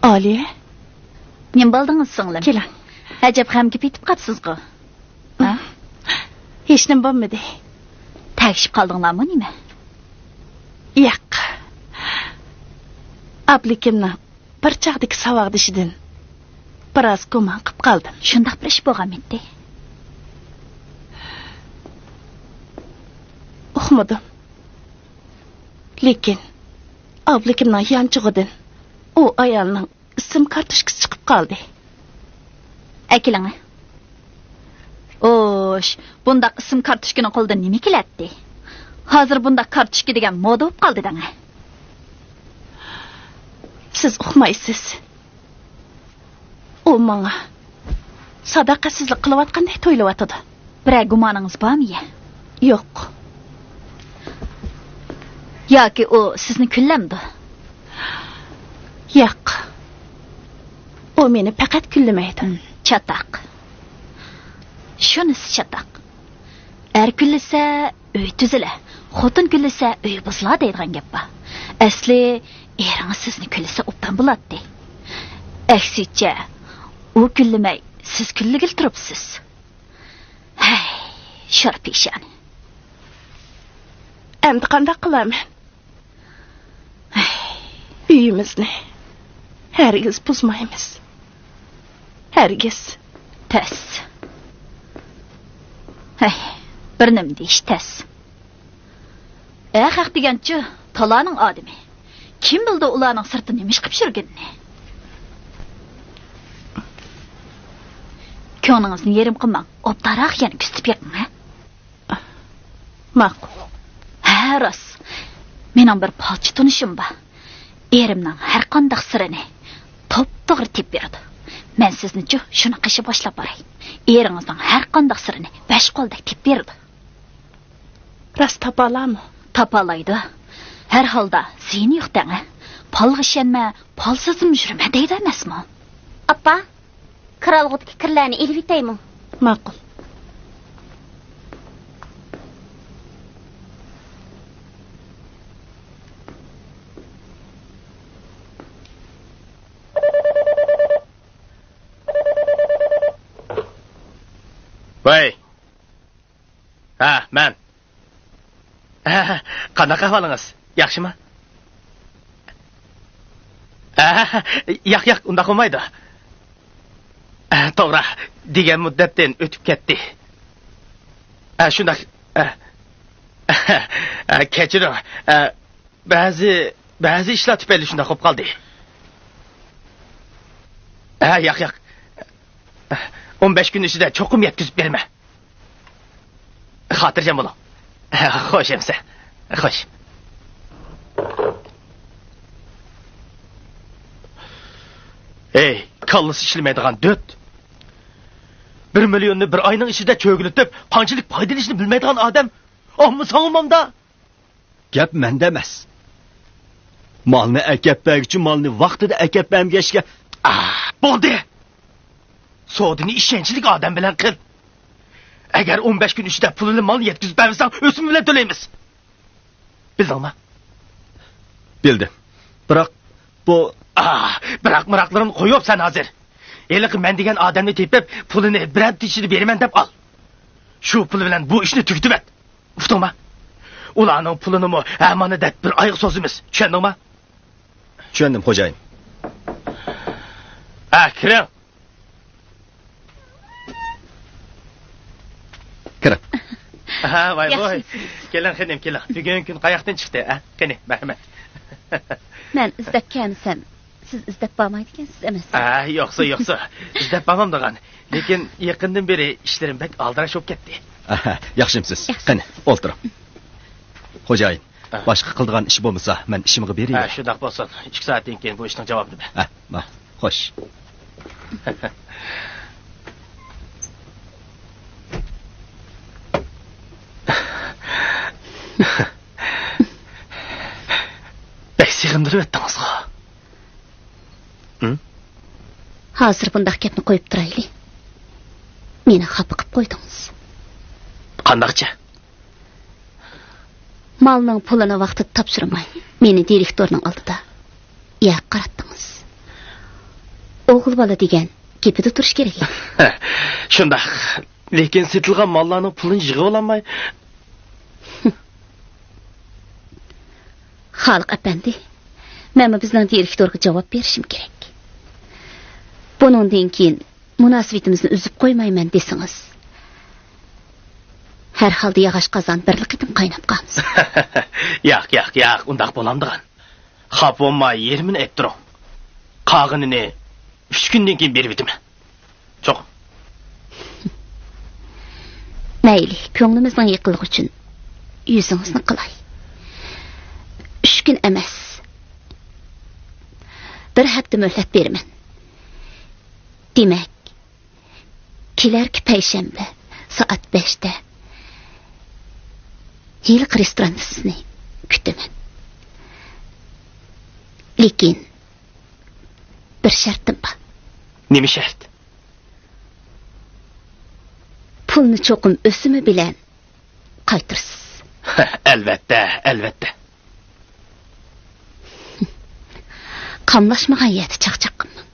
ئالىيە. نېمە بولدىڭىز، سىڭلىم؟ كېلىڭ. ئەجەب غەمگە پېتىپ قاپسىزغۇ؟ ھە؟ ھېچنېمە بولمىدى. تەگىشىپ قالدىڭلارمۇ نېمە؟ ياق. ئابلىكىمنىڭ بىر چاغدىكى ساۋاقدىشىدىن بىراز گۇمان قىپ قالدىم. شۇنداق بىر ئىش بولغانمىدى؟ ئۇقمىدىم. لېكىن ئابلىكىمنىڭ يانچۇقىدىن ئۇ ئايالنىڭ ئىسىم كارتوچكىسى چىقىپ قالدى. ئەكېلىڭە. ئوش، بۇنداق ئىسىم كارتوچكىنى قولىدا نېمە كېلەتتى؟ ھازىر بۇنداق كارتوچكا دېگەن مودا بولۇپ قالدى دەڭە. سىز ئۇقمايسىز. ئۇ ماڭا ساداقەتسىزلىك قىلىۋاتقاندەك تۇيۇلۇۋاتىدۇ. بىرەر گۇمانىڭىز بارمۇ يە؟ يوق. ياكى ئۇ سىزنى كۈنلەمدۇ؟ ياق. ئۇ مېنى پەقەت كۈنلىمەيدۇ. ھىم، چاتاق. شۇنىسى چاتاق. ئەر كۈنلىسە، ئۆي تۈزۈلە، خوتۇن كۈنلىسە، ئۆي بۇزۇلا دەيدىغان گەپ بار. ئەسلى ئېرىڭىز سىزنى كۈنلىسە ئوبدان بولاتتى. ئەكسىچە، ئۇ كۈنلىمەي، سىز كۈنلىگىلى تۇرۇپسىز. ھەي، شور پېشانە. ئەمدى قانداق قىلارمەن؟ ھەي. ئۆيىمىزنى ھەرگىز بۇزمايمىز. ھەرگىز. تەس. ھەي، بىر نېمە دېيىش تەس. ئە، خەق دېگەنچۇ، تالانىڭ ئادىمى. كىم بىلىدۇ ئۇلارنىڭ سىرتتا نېمە ئىش قىلىپ يۈرگىنىنى؟ كۆڭلىڭىزنى يېرىم قىلماڭ، ئوبدانراق يەنە كۈزىتىپ بېقىڭ، ھە؟ ماقۇل. ھە، راست. مېنىڭ بىر پالچى تونۇشۇم بار. ئېرىمنىڭ ھەر قانداق سىرىنى توپتوغرا تېپىپ بېرىدۇ. مەن سىزنىچۇ شۇنىڭ قېشىغا باشلاپ باراي. ئېرىڭىزنىڭ ھەر قانداق سىرىنى بەش قولدەك تېپىپ بېرىدۇ. راست تاپالارمۇ؟ تاپالايدۇ. ھەر ھالدا زىيىنى يوق دەڭە. پالغا ئىشەنمە، پالسىزمۇ يۈرمە دەيدۇ ئەمەسمۇ؟ ئاپا، كىرئالغۇدىكى كىرلەرنى ئېلىۋېتەيمۇ؟ ماقۇل. ۋەي. ھە، مەن. ھە، قانداق ئەھۋالىڭىز؟ ياخشىمۇ؟ ھە، ياق، ياق، ئۇنداق بولمايدۇ. ھە، توغرا، دېگەن مۇددەتتىن ئۆتۈپ كەتتى. ھە، شۇنداق. ھە، ھە، كەچۈرۈڭ. ھە، بەزى، بەزى ئىشلار تۈپەيلى شۇنداق بولۇپ قالدى. ھە، ياق، ياق. ئون بەش كۈن ئىچىدە چوقۇم يەتكۈزۈپ بېرىمەن. خاتىرجەم بولۇڭ. خوش ئەمىسە. خوش. ھەي، كاللىسى ئىشلىمەيدىغان دۆت. بىر مىليوننى بىر ئاينىڭ ئىچىدە چۆگىلىتىپ، قانچىلىك پايدىلىنىشنى بىلمەيدىغان ئادەم. ئامما ساڭا مامدا. گەپ مەندە ئەمەس. مالنى ئەكەپ بەرگۈچى مالنى ۋاقتىدا ئەكەپ بەرمىگەچكە. ئاھ، بولدى! سودىنى ئىشەنچلىك ئادەم بىلەن قىل. ئەگەر ئون بەش كۈن ئىچىدە پۇلىنى مالنى يەتكۈزۈپ بەرمىسەڭ، ئۆسۈم بىلەن تۆلەيمىز. بىلدىڭما؟ بىلدىم. بىراق بۇ. ئاھ، بىراق مىراقلىرىنى قويۇپ سەن ھازىر. ھېلىقى مەن دېگەن ئادەمنى تېپىپ، پۇلىنى بىر ھەپتە ئىچىدە بېرىمەن دەپ ئال. شۇ پۇل بىلەن بۇ ئىشنى تۈگىتىۋەت. ئۇقتۇڭما؟ ئۇلارنىڭ پۇلىنىمۇ ھەمانە دەپ بىر ئايغا سوزىمىز. چۈشەندىڭما؟ چۈشەندىم، خوجايىن. ھە، كىرىڭ. كىرىڭ. ھە، ۋاي، ۋاي. ياخشىمسىز؟ كېلىڭ، خېنىم، كېلىڭ. بۈگۈن كۈن قاياقتىن چىقتى، ھە؟ قېنى، مەرھەمەت. مەن ئىزدەپ كەلمىسەم، سىز ئىزدەپ بارمايدىكەنسىز ئەمەسمۇ؟ ھە، يوقسۇ، يوقسۇ. ئىزدەپ بارمامدىغان. لېكىن يېقىندىن بېرى ئىشلىرىم بەك ئالدىراش بولۇپ كەتتى. ئاھا، ياخشىمسىز؟ ياخشى. قېنى، ئولتۇرۇڭ. خوجايىن، ئاھ. باشقا قىلىدىغان ئىش بولمىسا، مەن ئىشىمغا بېرىۋېرەي. ھە، شۇنداق بولسۇن. ئىككى سائەتتىن كېيىن بۇ ئىشنىڭ جاۋابىنى بەر. ھە، ماقۇل. خوش. بەك سېغىندۇرۇۋەتتىڭىزغۇ. ھە؟ ھازىر بۇنداق گەپنى قويۇپ تۇرايلى. مېنى خاپا قىپ قويدىڭىز. قانداقچە؟ مالنىڭ پۇلىنى ۋاقتىدا تاپشۇرماي، مېنى دىرېكتورنىڭ ئالدىدا يەرگە قاراتتىڭىز. ئوغۇل بالا دېگەن گېپىدە تۇرۇش كېرەك. شۇنداق. لېكىن سېتىلغان ماللارنىڭ پۇلىنى يىغىۋالالماي. خالىق ئەپەندى، مەنمۇ بىزنىڭ دىرېكتورغا جاۋاب بېرىشىم كېرەك. بۇنىڭدىن كېيىن مۇناسىۋىتىمىزنى ئۈزۈپ قويمايمەن دېسىڭىز، ھەر ھالدا ياغاچ قازان بىرلا قېتىم قايناپ قالمىسۇن. ياق، ياق، ياق، ئۇنداق بولامدىغان. خاپا بولماي يېرىمىنى ئېيتتۇرۇڭ. قالغىنىنى ئۈچ كۈندىن كېيىن بېرىۋېتىمەن. چوقۇم. مەيلى، كۆڭلىمىزنىڭ يېقىنلىقى ئۈچۈن يۈزىڭىزنى قىلاي. ئۈچ كۈن ئەمەس، بىر ھەپتە مۆھلەت بېرىمەن. دېمەك، كېلەركى پەيشەنبە سائەت بەشتە ھېلىقى رېستوراندا سىزنى كۈتىمەن. لېكىن بىر شەرتىم بار. نېمە شەرت؟ پۇلنى چوقۇم ئۆسۈمى بىلەن قايتۇرىسىز. ئەلۋەتتە، ئەلۋەتتە. قاملاشمىغان يەردە چاقچاق قىلماڭ.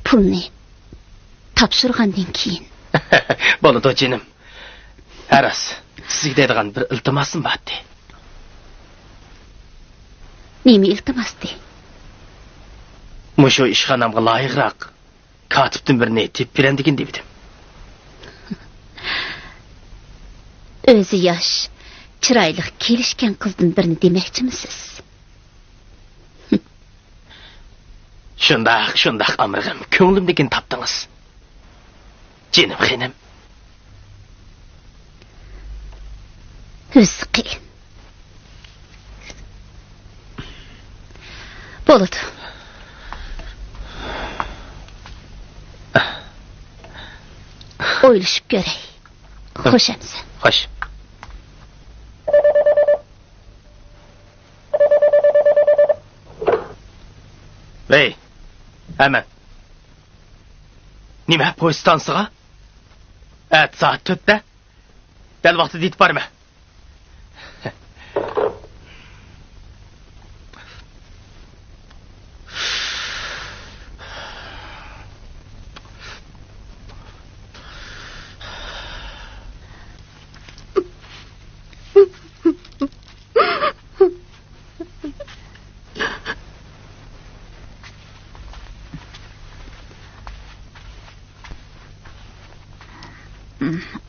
پۇلنى تاپشۇرغاندىن كېيىن. بولىدۇ، جېنىم. ھە راست، سىزگە دەيدىغان بىر ئىلتىماسىم بار ئىدى. نېمە ئىلتىماستى؟ مۇشۇ ئىشخانامغا لايىقراق كاتىپتىن بىرنى تېپىپ بېرەمدىكىن دېۋىدىم. ئۆزى ياش، چىرايلىق، كېلىشكەن قىزدىن بىرنى دېمەكچىمۇ سىز؟ شۇنداق، شۇنداق، ئامرىغىم، كۆڭلۈمدىكىنى تاپتىڭىز. جېنىم خېنىم. ئۆزى قىيىن. بولىدۇ. ئويلىشىپ كۆرەي. خوش ئەمىسە. خوش. ۋەي، ھەمەن. نېمە، پويىز ئىستانسىغا؟ ئەتە سائەت تۆتتە. دەل ۋاقتىدا يېتىپ بارىمەن.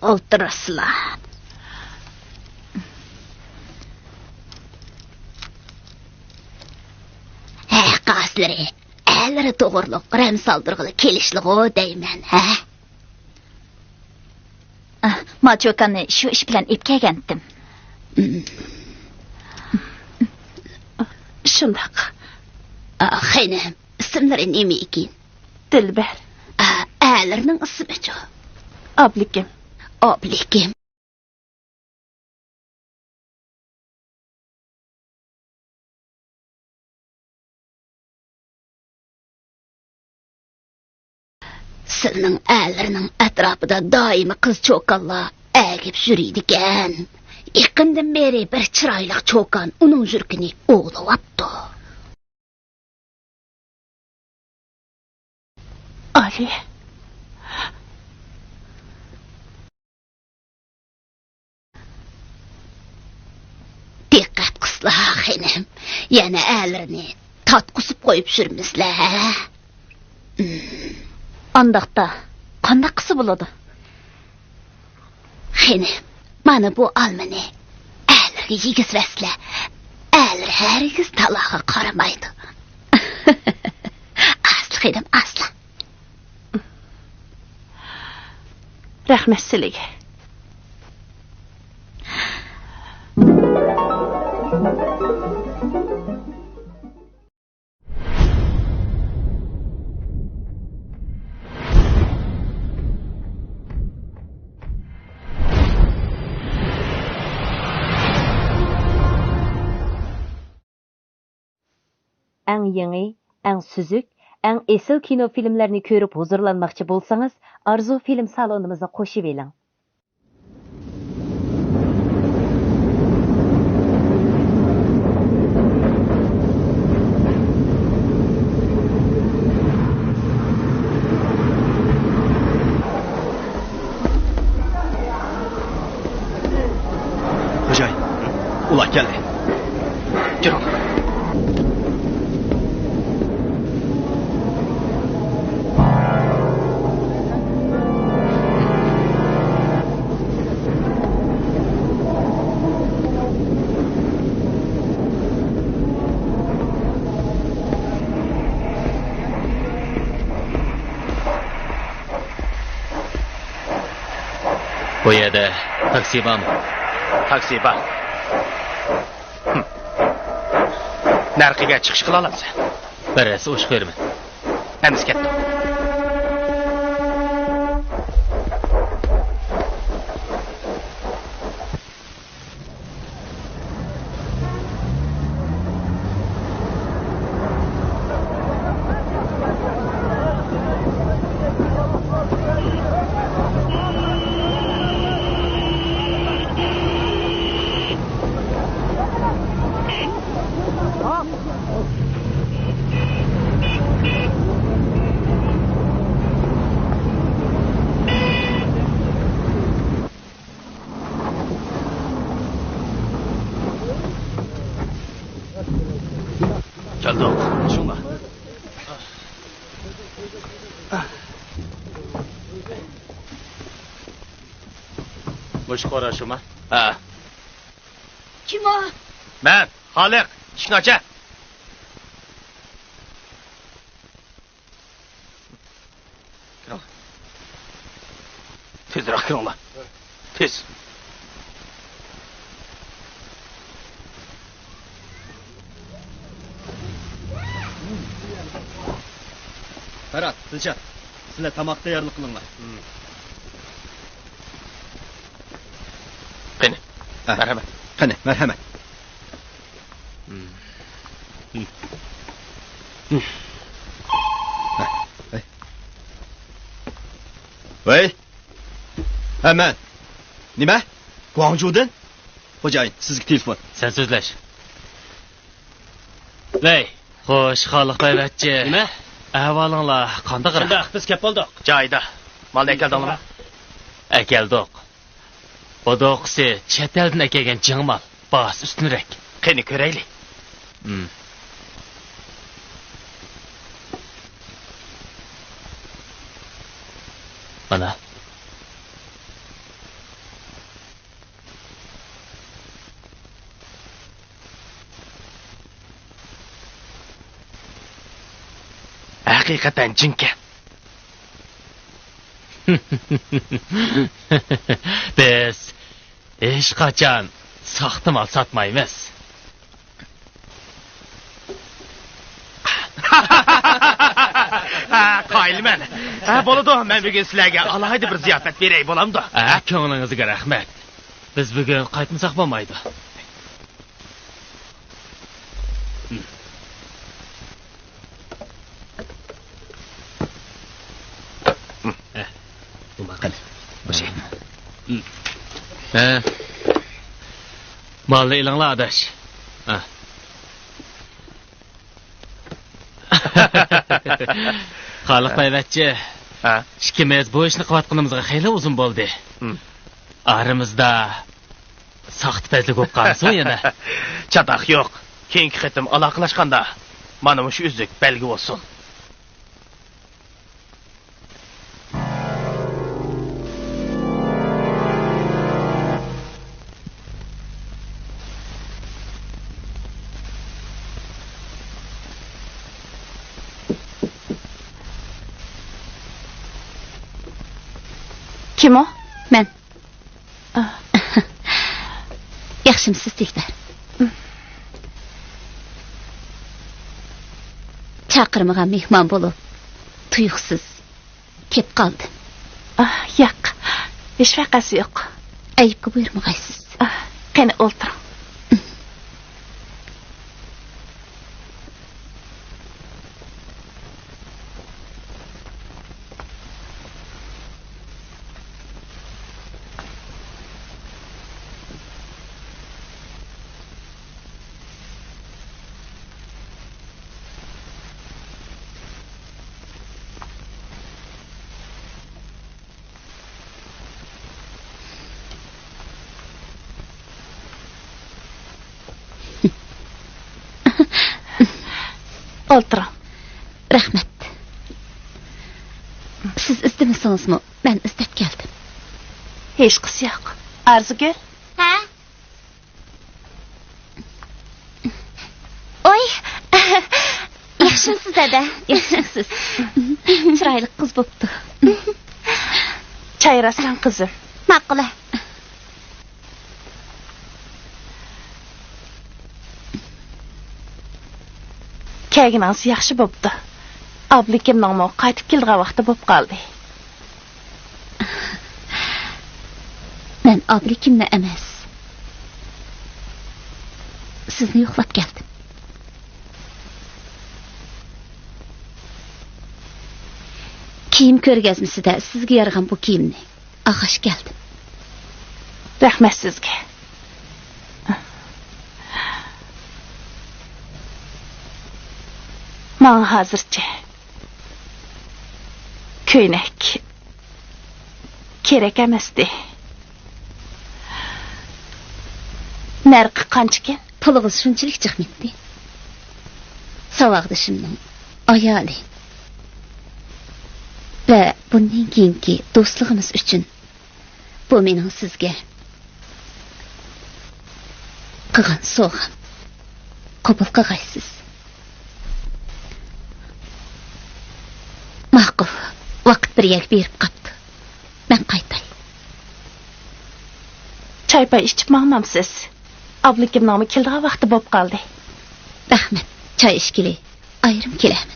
ئولتۇرۇسىلا. ھە، قاسلىرى، ئەلىرى توغرۇلۇق رەم سالدۇرغىلى كېلىشلىغۇ دەيمەن، ھە؟ ئا، ما چوكاننى شۇ ئىش بىلەن ئېلىپ كەلگەنتىم. شۇنداق. ئا، خېنىم، ئىسىملىرى نېمە ئىكەن؟ دىلبەر. ئا، ئەلىرىنىڭ ئىسمىچۇ؟ ئابلىكىم. ئابلىكىم. سىلىنىڭ ئەلىرىنىڭ ئەتراپىدا دائىم قىز چوكانلار ئەگىپ يۈرىدىكەن. يېقىندىن بېرى بىر چىرايلىق چوكان ئۇنىڭ يۈرىكىنى ئوۋلىۋاپتۇ. ئالىيە. دىققەت قىلسىلا، خېنىم، يەنە ئەلىرىنى تارتقۇزۇپ قويۇپ يۈرمىسىلە، ھە؟ ئانداقتا قانداق قىلسا بولىدۇ؟ خېنىم، مانا بۇ ئالمىنى ئەرلەرگە يېگۈزۈۋەتسىلە. ئەرلەر ھەرگىز تالاغا قارىمايدۇ. ئاسلا خېنىم، ئاسلا. رەھمەت سىلىگە. ئەڭ يېڭى، ئەڭ سۈزۈك، ئەڭ ئېسىل كىنو فىلىملەرنى كۆرۈپ ھۇزۇرلانماقچى بولسىڭىز، ئارزۇ فىلىم سالونىمىزنى قوشۇۋېلىڭ. خوجايىن، ئۇلار كەلدى. كىرىڭلار. بۇ يەردە تاكسى بارمۇ؟ تاكسى بار. ھىم. نەرخىگە چىقىش قىلالامسەن؟ بىر رەسسە ئوشۇق بېرىمەن. ئەمىسە كەتتۇق. شۇڭلار. مۇشۇ قورا شۇما؟ ھە. كىم ئۇ؟ مەن، خالىق. ئىشىكنى ئاچە. كىرىڭلار. تېزرەك كىرىڭلار. تېز. پەرھات، دىلشات، سىلەر تاماق تەييارلىق قىلىڭلار. قېنى. ھە. مەرھەمەت. قېنى، مەرھەمەت. ۋەي. ھە، مەن. نېمە؟ گۇاڭجۇدىن؟ خوجايىن، سىزگە تېلېفون. سەن سۆزلەش. ۋەي، خوش، خالىق بايۋەچچە. نېمە؟ ئەھۋالىڭلار قانداق؟ شۇنداق، بىز كەپ بولدۇق. جايىدا. مالنى ئەكەلدىڭلارمۇ؟ ئەكەلدۇق. بۇ دوقىسى چەت ئەلدىن ئەكەلگەن جىڭ مال. باھاسى ئۈستۈنرەك. قېنى كۆرەيلى. ھىم. مانا. ھەقىقەتەن جىڭكەن. بىز ھېچقاچان ساختا مال ساتمايمىز. ھە، قايىلمەن. ھە، بولىدۇ، مەن بۈگۈن سىلەرگە ئالاھىدە بىر زىياپەت بېرەي، بولامدۇ؟ ھە، كۆڭلىڭىزگە رەھمەت. بىز بۈگۈن قايتمىساق بولمايدۇ. قېنى، بۇ شەي. ھە. مالنى ئېلىڭلار، ئاداش. ھە. خالىق بايۋەچچە. ھە. ئىككىمىز بۇ ئىشنى قىلىۋاتقىنىمىزغا خېلى ئۇزۇن بولدى. ھىم. ئارىمىزدا ساختىپەزلىك بولۇپ قالمىسۇن يەنە. چاتاق يوق. كېيىنكى قېتىم ئالاقىلەشقاندا مانا مۇشۇ ئۈزۈك بەلگە بولسۇن. كىم ئۇ؟ مەن. ياخشىمسىز، دىلبەر؟ چاقىرمىغان مېھمان بولۇپ، تۇيۇقسىز كېلىپ قالدىم. ئاھ، ياق، ھېچ ۋەقەسى يوق. ئەيىبكە بۇيرۇمىغايسىز. ئاھ، قېنى، ئولتۇرۇڭ. ئولتۇرۇڭ. رەھمەت. سىز ئىزدىمىسىڭىزمۇ، مەن ئىزدەپ كەلدىم. ھېچقىسى يوق. ئارزۇگۈل. ھە؟ ئوي! ياخشىمسىز، دەدە؟ ياخشىمسىز؟ چىرايلىق قىز بوپتۇ. چاي راسلاڭ، قىزىم. ماقۇلە. كەلگىنىڭىز ياخشى بوپتۇ. ئابلىكىمنىڭمۇ قايتىپ كېلىدىغان ۋاقتى بوپ قالدى. مەن ئابلىكىمنى ئەمەس، سىزنى يوقلاپ كەلدىم. كىيىم كۆرگەزمىسىدە سىزگە يارىغان بۇ كىيىمنى ئالغاچ كەلدىم. رەھمەت سىزگە. ماڭا ھازىرچە كۆينەك كېرەك ئەمەستى. نەرخى قانچىكىن؟ پۇلىڭىز شۇنچىلىك چىقمىدى. ساۋاقدىشىمنىڭ ئايالى ۋە بۇندىن كېيىنكى دوستلۇقىمىز ئۈچۈن بۇ مېنىڭ سىزگە قىلغان سوۋغام. قوبۇل قىلغايسىز. ماقۇل، ۋاقىت بىر يەرگە بېرىپ قاپتۇ. مەن قايتاي. چاي-پاي ئىچىپ ماڭمامسىز؟ ئابلىكىمنىڭمۇ كېلىدىغان ۋاقتى بولۇپ قالدى. رەھمەت، چاي ئىچكىلى ئايرىم كېلەرمەن.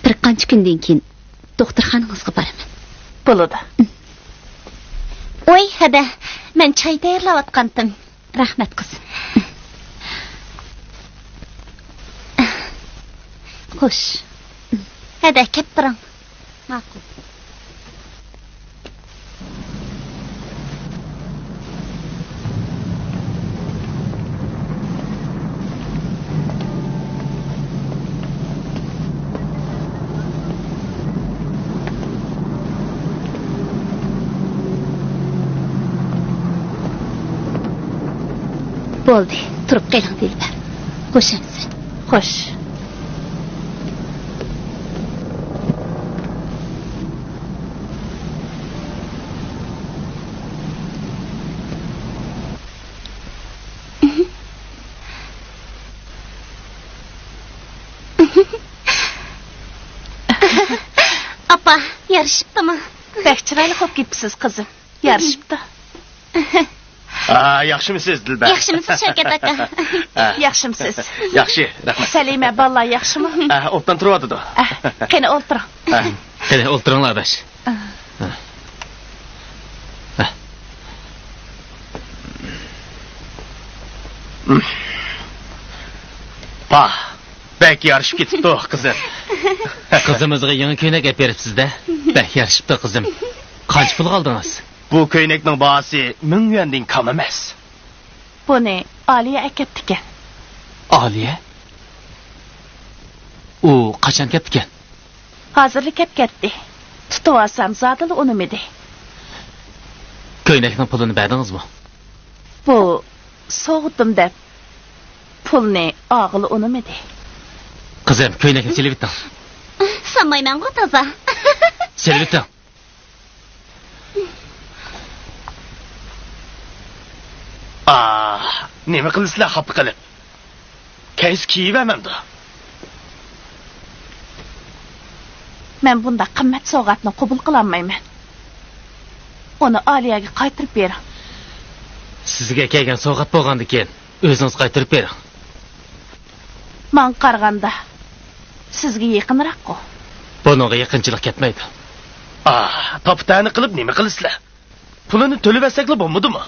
بىر قانچە كۈندىن كېيىن دوختۇرخانىڭىزغا بارىمەن. بولىدۇ. ۋاي، ھەدە، مەن چاي تەييارلاۋاتقانتىم. رەھمەت، قىزىم. خوش. ھەدە، كەپ بېرىڭ. ماقۇل. بولدى، تۇرۇپ قېلىڭ، دىلبەر. خوش ئەمىسە. خوش. ئاپا، يارىشىپتىمۇ؟ بەك چىرايلىق بولۇپ كېتىپسىز، قىزىم. يارىشىپتۇ. ئا، ياخشىمۇسىز، دىلبەر؟ ياخشىمۇسىز، شەۋكەت ئاكا؟ ئا. ياخشىمۇسىز؟ ياخشى، رەھمەت. سەلىمە، بالىلار ياخشىمۇ؟ ئا، ئوبدان تۇرۇۋاتىدۇ. ئا، قېنى، ئولتۇرۇڭ. ئا. قېنى، ئولتۇرۇڭلار، ئاداش. ئا. ئا. پاھ، بەك يارىشىپ كېتىپتۇ، قىزىم. قىزىمىزغا يېڭى كۆينەك ئەپ بېرىپسىز-دە. بەك يارىشىپتۇ، قىزىم. قانچە پۇلغا ئالدىڭىز؟ بۇ كۆينەكنىڭ باھاسى مىڭ يۈەندىن كەم ئەمەس. بۇنى ئالىيە ئەكەپتىكەن. ئالىيە؟ ئۇ قاچان كەپتىكەن؟ ھازىرلا كەپ كەتتى. تۇتۇۋالسام زادىلا ئۇنىمىدى. كۆينەكنىڭ پۇلىنى بەردىڭىزمۇ؟ بۇ سوۋغىتىم دەپ پۇلنى ئالغىلى ئۇنىمىدى. قىزىم، كۆينەكنى سېلىۋېتىڭ. سالمايمەنغۇ، تازا. سېلىۋېتىڭ. ئاھ، نېمە قىلىسىلەر خاپا قىلىپ؟ كەيسى كىيىۋەرمەمدۇ؟ مەن بۇنداق قىممەت سوۋغاتنى قوبۇل قىلالمايمەن. ئۇنى ئالىيەگە قايتۇرۇپ بېرىڭ. سىزگە كەلگەن سوۋغات بولغاندىكىن، ئۆزىڭىز قايتۇرۇپ بېرىڭ. ماڭا قارىغاندا سىزگە يېقىنراققۇ. بۇنىڭغا يېقىنچىلىق كەتمەيدۇ. ئاھ، تاپا-تەنە قىلىپ نېمە قىلىسىلەر؟ پۇلىنى تۆلىۋەتسەكلا بولمىدىمۇ؟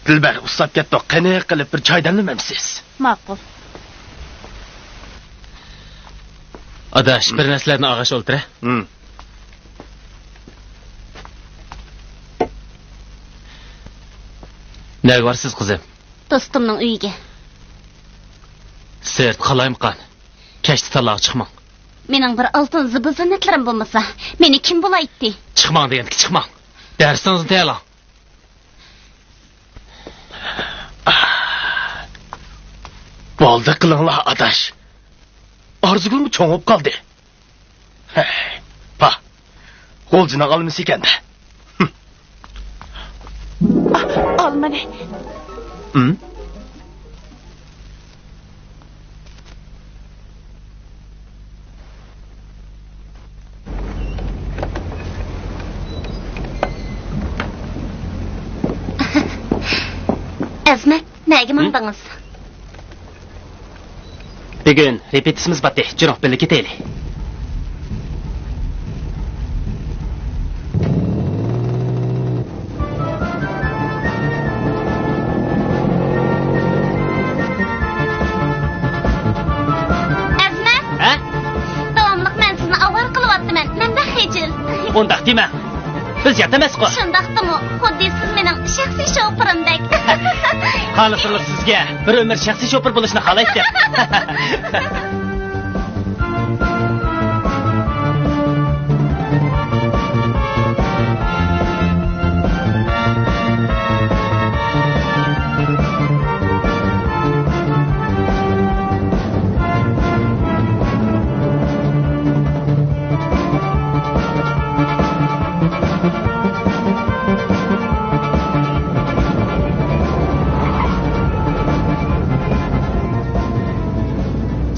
دىلبەر ئۇسساپ كەتتۇق، قېنى قىلىپ بىر چاي دەملىمەمسىز؟ ماقۇل. ئاداش، بىر نەرسىلەرنى ئالغاچ ئولتۇرە. ھىم. نەگە بارىسىز، قىزىم؟ دوستۇمنىڭ ئۆيىگە. سىرت قالايمىقان. كەچتە تاللارغا چىقماڭ. مېنىڭ بىر ئالتۇن زىبۇ-زىننەتلىرىم بولمىسا، مېنى كىم بۇلايتتى؟ چىقماڭ دېگەندىكى چىقماڭ. دەرسىڭىزنى تەييارلاڭ. بولدى، قىلىڭلار، ئاداش. ئارزۇگۈلمۇ چوڭ بولۇپ قالدى. ھەي، پاھ، غۇلجىنىڭ ئالمىسى ئىكەن-دە. ھىم. ئا، ئالمىنى. ھىم؟ ئەزمەت، نەگە ماڭدىڭىز؟ بۈگۈن رېپېتىتسىيىمىز باتتى، جۈرۈڭ، بىللە كېتەيلى. ئەزمەت! ھە؟ داۋاملىق مەن سىزنى ئاۋارە قىلىۋاتىمەن، مەن بەك خىجىل. ئۇنداق دېمەڭ. بىز يات ئەمەسقۇ. شۇنداقتىمۇ، خۇددى سىز مېنىڭ شەخسىي شوپۇرۇمدەك. خالىسىڭىز سىزگە بىر ئۆمۈر شەخسىي شوپۇر بولۇشنى خالايتتىم.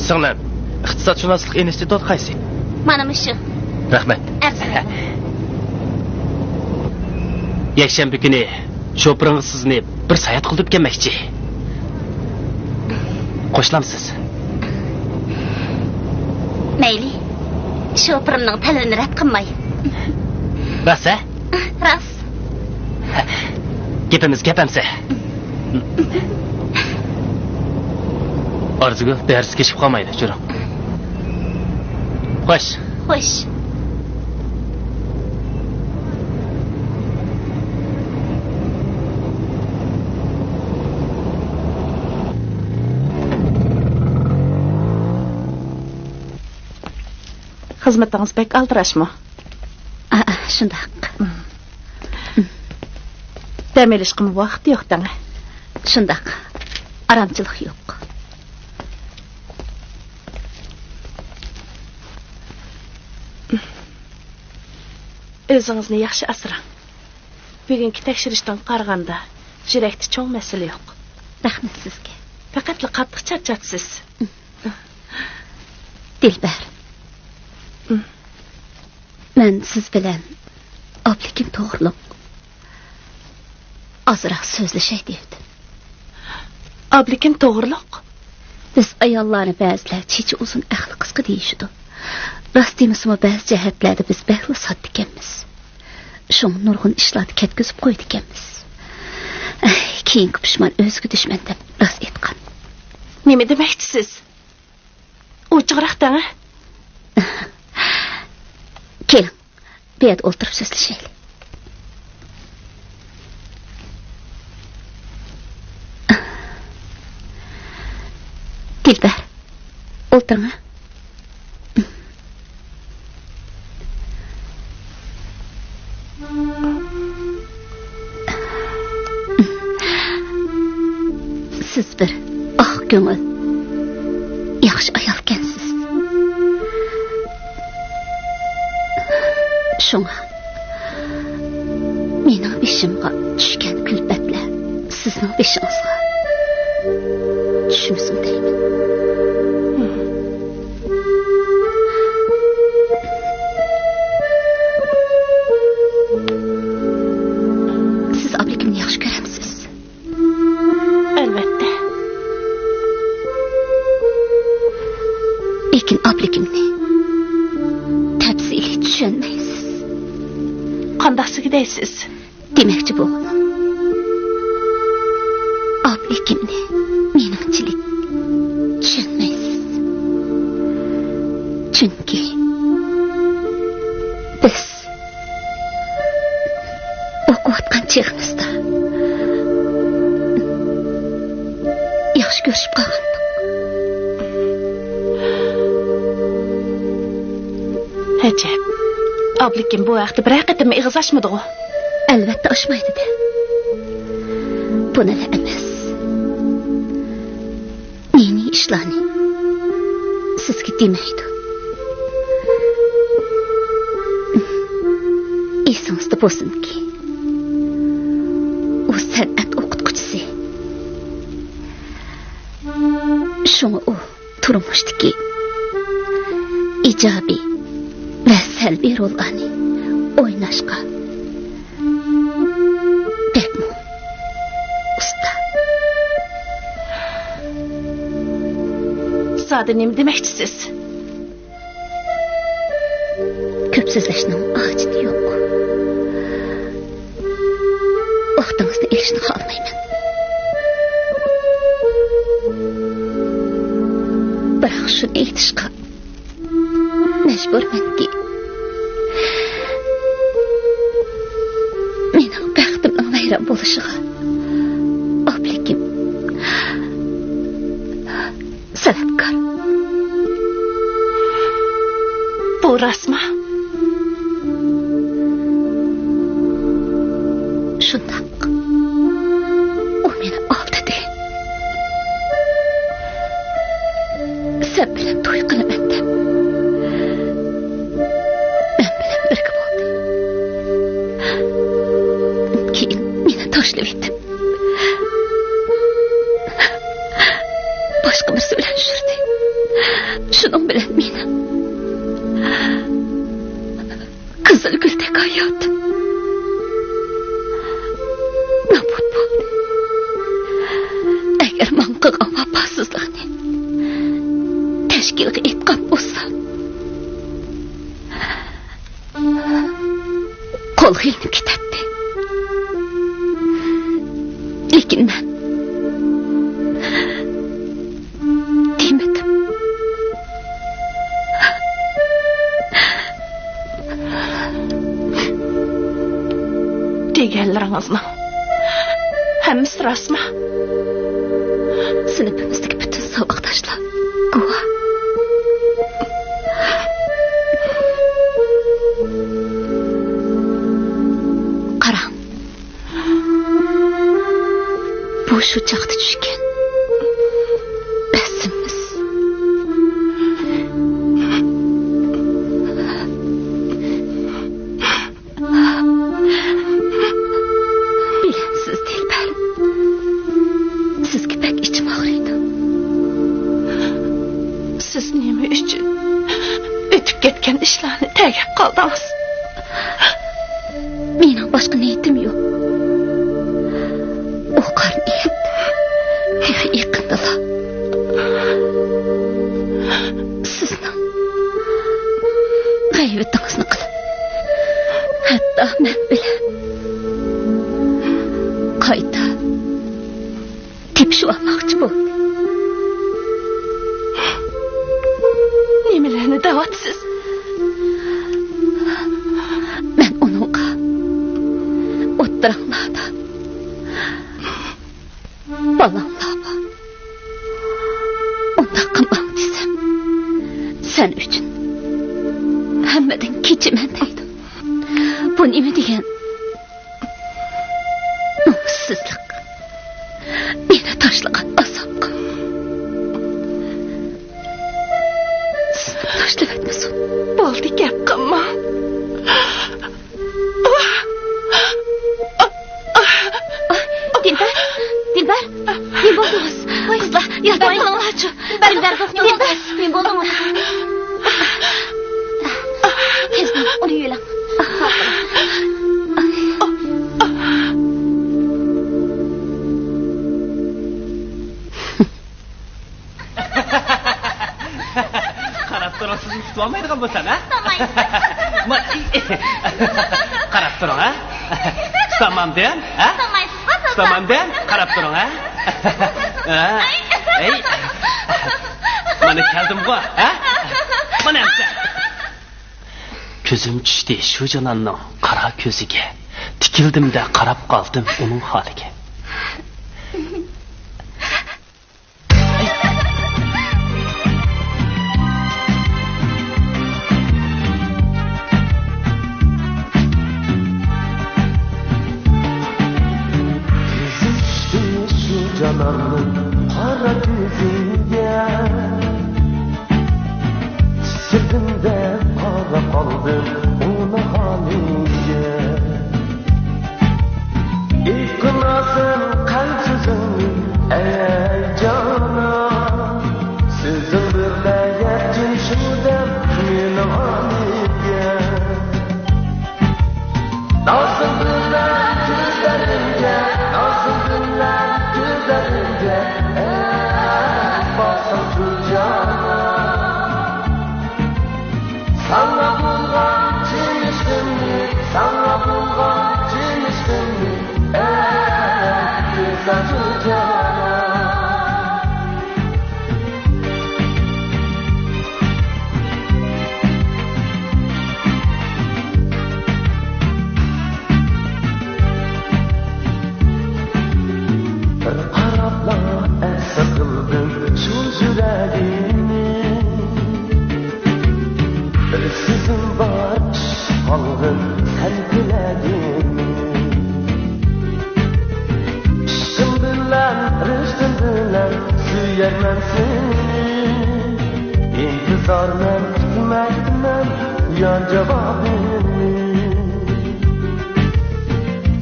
سىڭلىم، ئىقتىسادشۇناسلىق ئىنستىتۇتى قايسى؟ مانا مۇشۇ. رەھمەت. ئەرزىمەن. يەكشەنبە كۈنى شوپۇرۇڭىز سىزنى بىر ساياھەت قىلدۇرۇپ كەلمەكچى. قوشۇلامسىز؟ مەيلى. شوپۇرۇمنىڭ تەلىپىنى رەت قىلماي. راست، ھە؟ راست. گېپىمىز گەپ ئەمسە. ئارزۇگۈل، دەرسكە كېچىكىپ قالمايلى، يۈرۈڭ. خوش. خوش. خىزمىتىڭىز بەك ئالدىراشمۇ؟ ئا، شۇنداق. دەم ئېلىشقىمۇ ۋاقىت يوق دەڭە. شۇنداق. ئارامچىلىق يوق. ئۆزىڭىزنى ياخشى ئاسراڭ. بۈگۈنكى تەكشۈرۈشتىن قارىغاندا، يۈرەكتە چوڭ مەسىلە يوق. رەھمەت سىزگە. پەقەتلا قاتتىق چارچاپسىز. دىلبەر. مەن سىز بىلەن ئابلىكىم توغرۇلۇق ئازراق سۆزلىشەي دېۋىدىم. ئابلىكىم توغرۇلۇق؟ بىز ئاياللارنى بەزىلەر چېچى ئۇزۇن، ئەقلى قىسقا دېيىشىدۇ. راست دېمىسىمۇ، بەزى جەھەتلەردە بىز بەكلا ساددىكەنمىز. شۇڭا نۇرغۇن ئىشلاردا كەتكۈزۈپ قويىدىكەنمىز. ئەي، كېيىنكى پۇشمان ئۆزىگە دۈشمەن دەپ راست ئېيتقان. نېمە دېمەكچىسىز؟ ئوچۇقراق دەڭە. كېلىڭ، بۇ يەردە ئولتۇرۇپ سۆزلىشەيلى. دىلبەر، ئولتۇرۇڭ. سىز بىر ئاق كۆڭۈل، ياخشى ئايالكەنسىز. شۇڭا مېنىڭ بېشىمغا چۈشكەن كۈلپەتلەر سىزنىڭ بېشىڭىزغا چۈشمىسۇن دەيمەن. سىز ئابلىكىمنى ياخشى كۆرەمسىز؟ ئەلۋەتتە. لېكىن ئابلىكىمنى تەپسىلىي چۈشەنمەيسىز. قانداقسىگە دەيسىز؟ دېمەكچى بولغىنىم، ئابلىكىمنى مېنىڭچىلىك چۈشەنمەيسىز. چۈنكى بىز ئوقۇۋاتقان چېغىمىزدا ياخشى كۆرۈشۈپ قالغانىدۇق. ئەجەب، ئابلىكىم بۇ ھەقتە بىرەر قېتىممۇ ئېغىز ئاچمىدىغۇ؟ ئەلۋەتتە ئاچمايدۇ-دە. بۇنىلا ئەمەس، نى-نى ئىشلارنى سىزگە دېمەيدۇ. ئېسىڭىزدە بولسۇنكى، ئۇ سەنئەت ئوقۇتقۇچىسى. شۇڭا ئۇ تۇرمۇشتىكى ئىجابىي ۋە سەلبىي روللارنى ئويناشقا بەكمۇ ئۇستا. زادى نېمە دېمەكچىسىز؟ كۆپ سۆزلەشنىڭ ھاجىتى يوق. ۋاقتىڭىزنى ئېلىشنى خالىمايمەن. بىراق شۇنى ئېيتىشقا مەجبۇرمەنكى، مېنىڭ بەختىمنىڭ ۋەيران بولۇشىغا ئابلىكىم سەۋەبكار. بۇ راستمۇ؟ شۇنداق. ئۇ مېنى ئالدىدى. سەن بىلەن توي قىلىمەن دەپ، مەن بىلەن بىرگە بولدى. كېيىن مېنى تاشلىۋېتىپ، باشقا بىرسى بىلەن يۈردى. شۇنىڭ بىلەن مېنىڭ قىزىل گۈلدەك ھاياتىم نابۇت بولدى. ئەگەر ماڭا قىلغان ۋاپاسىزلىقنى تەشكىلگە ئېيتقان بولسام، قولغا ئېلىنىپ كېتەتتى. لېكىن مەن دېمىدىم. دېگەنلىرىڭىزنىڭ ھەممىسى راستمۇ؟ سىنىپىمىزدىكى پۈتۈن ساۋاقداشلار گۇۋاھ. قاراڭ، بۇ شۇ چاغدا چۈشكەن بەسىمىز. بىلەمسىز، دىلبەر، سىزگە بەك ئىچىم ئاغرىيدۇ. سىز نېمە ئۈچۈن ئۆتۈپ كەتكەن ئىشلارنى تەرگەپ قالدىڭىز؟ مېنىڭ باشقا نىيىتىم يوق. ئۇ قارا نىيەت تېخى يېقىندىلا. سىزنىڭ غەيۋىتىڭىزنى قىلىپ، ھەتتا مەن بىلەن قايتا تېپىشىۋالماقچى بولدى. نېمىلەرنى دەۋاتىسىز؟ مەن ئۇنىڭغا ئوتتۇراڭلاردا بالاڭلار بار، ئۇنداق قىلماڭ دېسەم، سەن ئۈچۈن ھەممىدىن كېچىمەن دەيدۇ. بۇ نېمە دېگەن نومۇسسىزلىق؟ مېنى تاشلىغان ئازابقا سىزنى تاشلىۋەتمىسۇن. بولدى، گەپ قىلماڭ. دىلبەر، دىلبەر، نېمە بولدىڭىز؟ قىزلار، ياردەم قىلىڭلارچۇ. دىلبەر، دىلبەر، نېمە بولدىڭىز؟ تېز بولۇڭ، ئۇنى يۆلەڭ. قاراپ تۇرۇڭ، سىزنى كۈتۈۋالمايدىغان بولسام، ھە؟ تۇتالمايسىز. ما-، ئى-، ئى-، قاراپ تۇرۇڭ، ھە؟ تۇتالمامدىم، ھە؟ تۇتالمايسىزغۇ، تۇتالمايسىز. تۇتالمامدىم، قاراپ تۇرۇڭ، ھە؟ ھە؟ ئەي. مانا كەلدىمغۇ، ھە؟ مانا ئەمسە. كۆزۈم چۈشتى شۇ جاناننىڭ قارا كۆزىگە. تىكىلدىم-دە، قاراپ قالدىم ئۇنىڭ ھالىگە. كۆزۈم چۈشتى شۇ جاناننىڭ قارا كۆزىگە. تىكىلدىم-دە، قاراپ قالدىم ئۇنىڭ ھالىگە. ئېيتقىناسەن قەلب سۆزۈڭنى، ئەي جانان. سۆزۈڭ بىلەن يەتكىن شۇ دەم مېنىڭ ھالىمگە. نازىڭ بىلەن كۆزلىرىمگە، نازىڭ بىلەن كۆزلىرىمگە، ئەي باقساڭ شۇ جانان. ساڭا بولغان چىن ئىشقىمنى، ساڭا بولغان چىن ئىشقىمنى، ئەي، بىلسەڭ شۇ جانان. بىر قاراپلا ئەسىر قىلدىم شۇ يۈرەكنى. بىر سۆزۈم بار، ئىشقىپ قالغىن سەن تىلەگىنى. ئىشقىم بىلەن، رىشتىم بىلەن سۆيەرمەن سېنى. ئىنتىزارمەن، كۈتمەكتىمەن يار جاۋابىنى.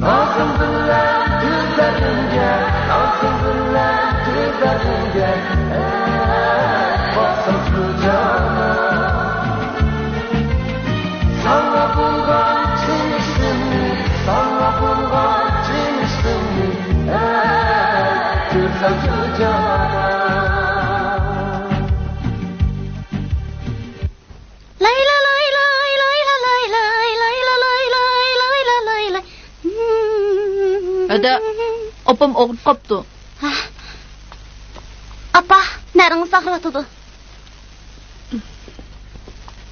نازىڭ بىلەن كۆزلىرىمگە، نازىڭ بىلەن كۆزلىرىمگە، ئەي، باقساڭ شۇ جان. لايلا لايلا لايلا لايلا لايلا لايلا لايلا لايلا لايلا. ھەدە، ئاپام ئاغرىپ قاپتۇ. ئاپا، نەرىڭىز ئاغرىۋاتىدۇ؟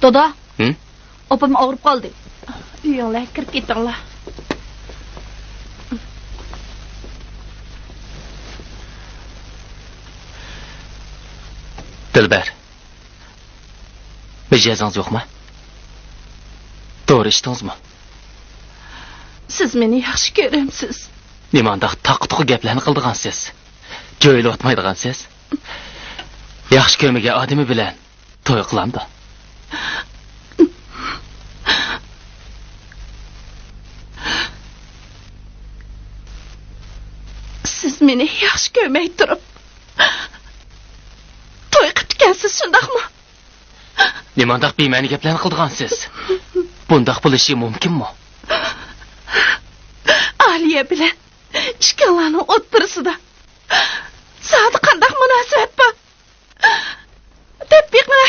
دادا، ھە؟ ئاپام ئاغرىپ قالدى. ئۆيۈڭلارغا كىرىپ كېتىڭلار. دىلبەر، مىجەزىڭىز يوقما؟ دورا ئىچتىڭىزمۇ؟ سىز مېنى ياخشى كۆرەمسىز؟ نېمانداق تاقا-تۇقا گەپلەرنى قىلىدىغانسىز؟ جۆيلۈۋاتمايدىغانسىز؟ ياخشى كۆرمىگەن ئادىمى بىلەن توي قىلامدۇ؟ سىز مېنى ياخشى كۆرمەي تۇرۇپ، توي قىپتىكەنسىز، شۇنداقمۇ؟ نېمانداق بىمەنە گەپلەرنى قىلىدىغانسىز؟ بۇنداق بولۇشى مۇمكىنمۇ؟ ئالىيە بىلەن ئىككىڭلارنىڭ ئوتتۇرىسىدا زادى قانداق مۇناسىۋەت بار؟ دەپ بېقىڭە.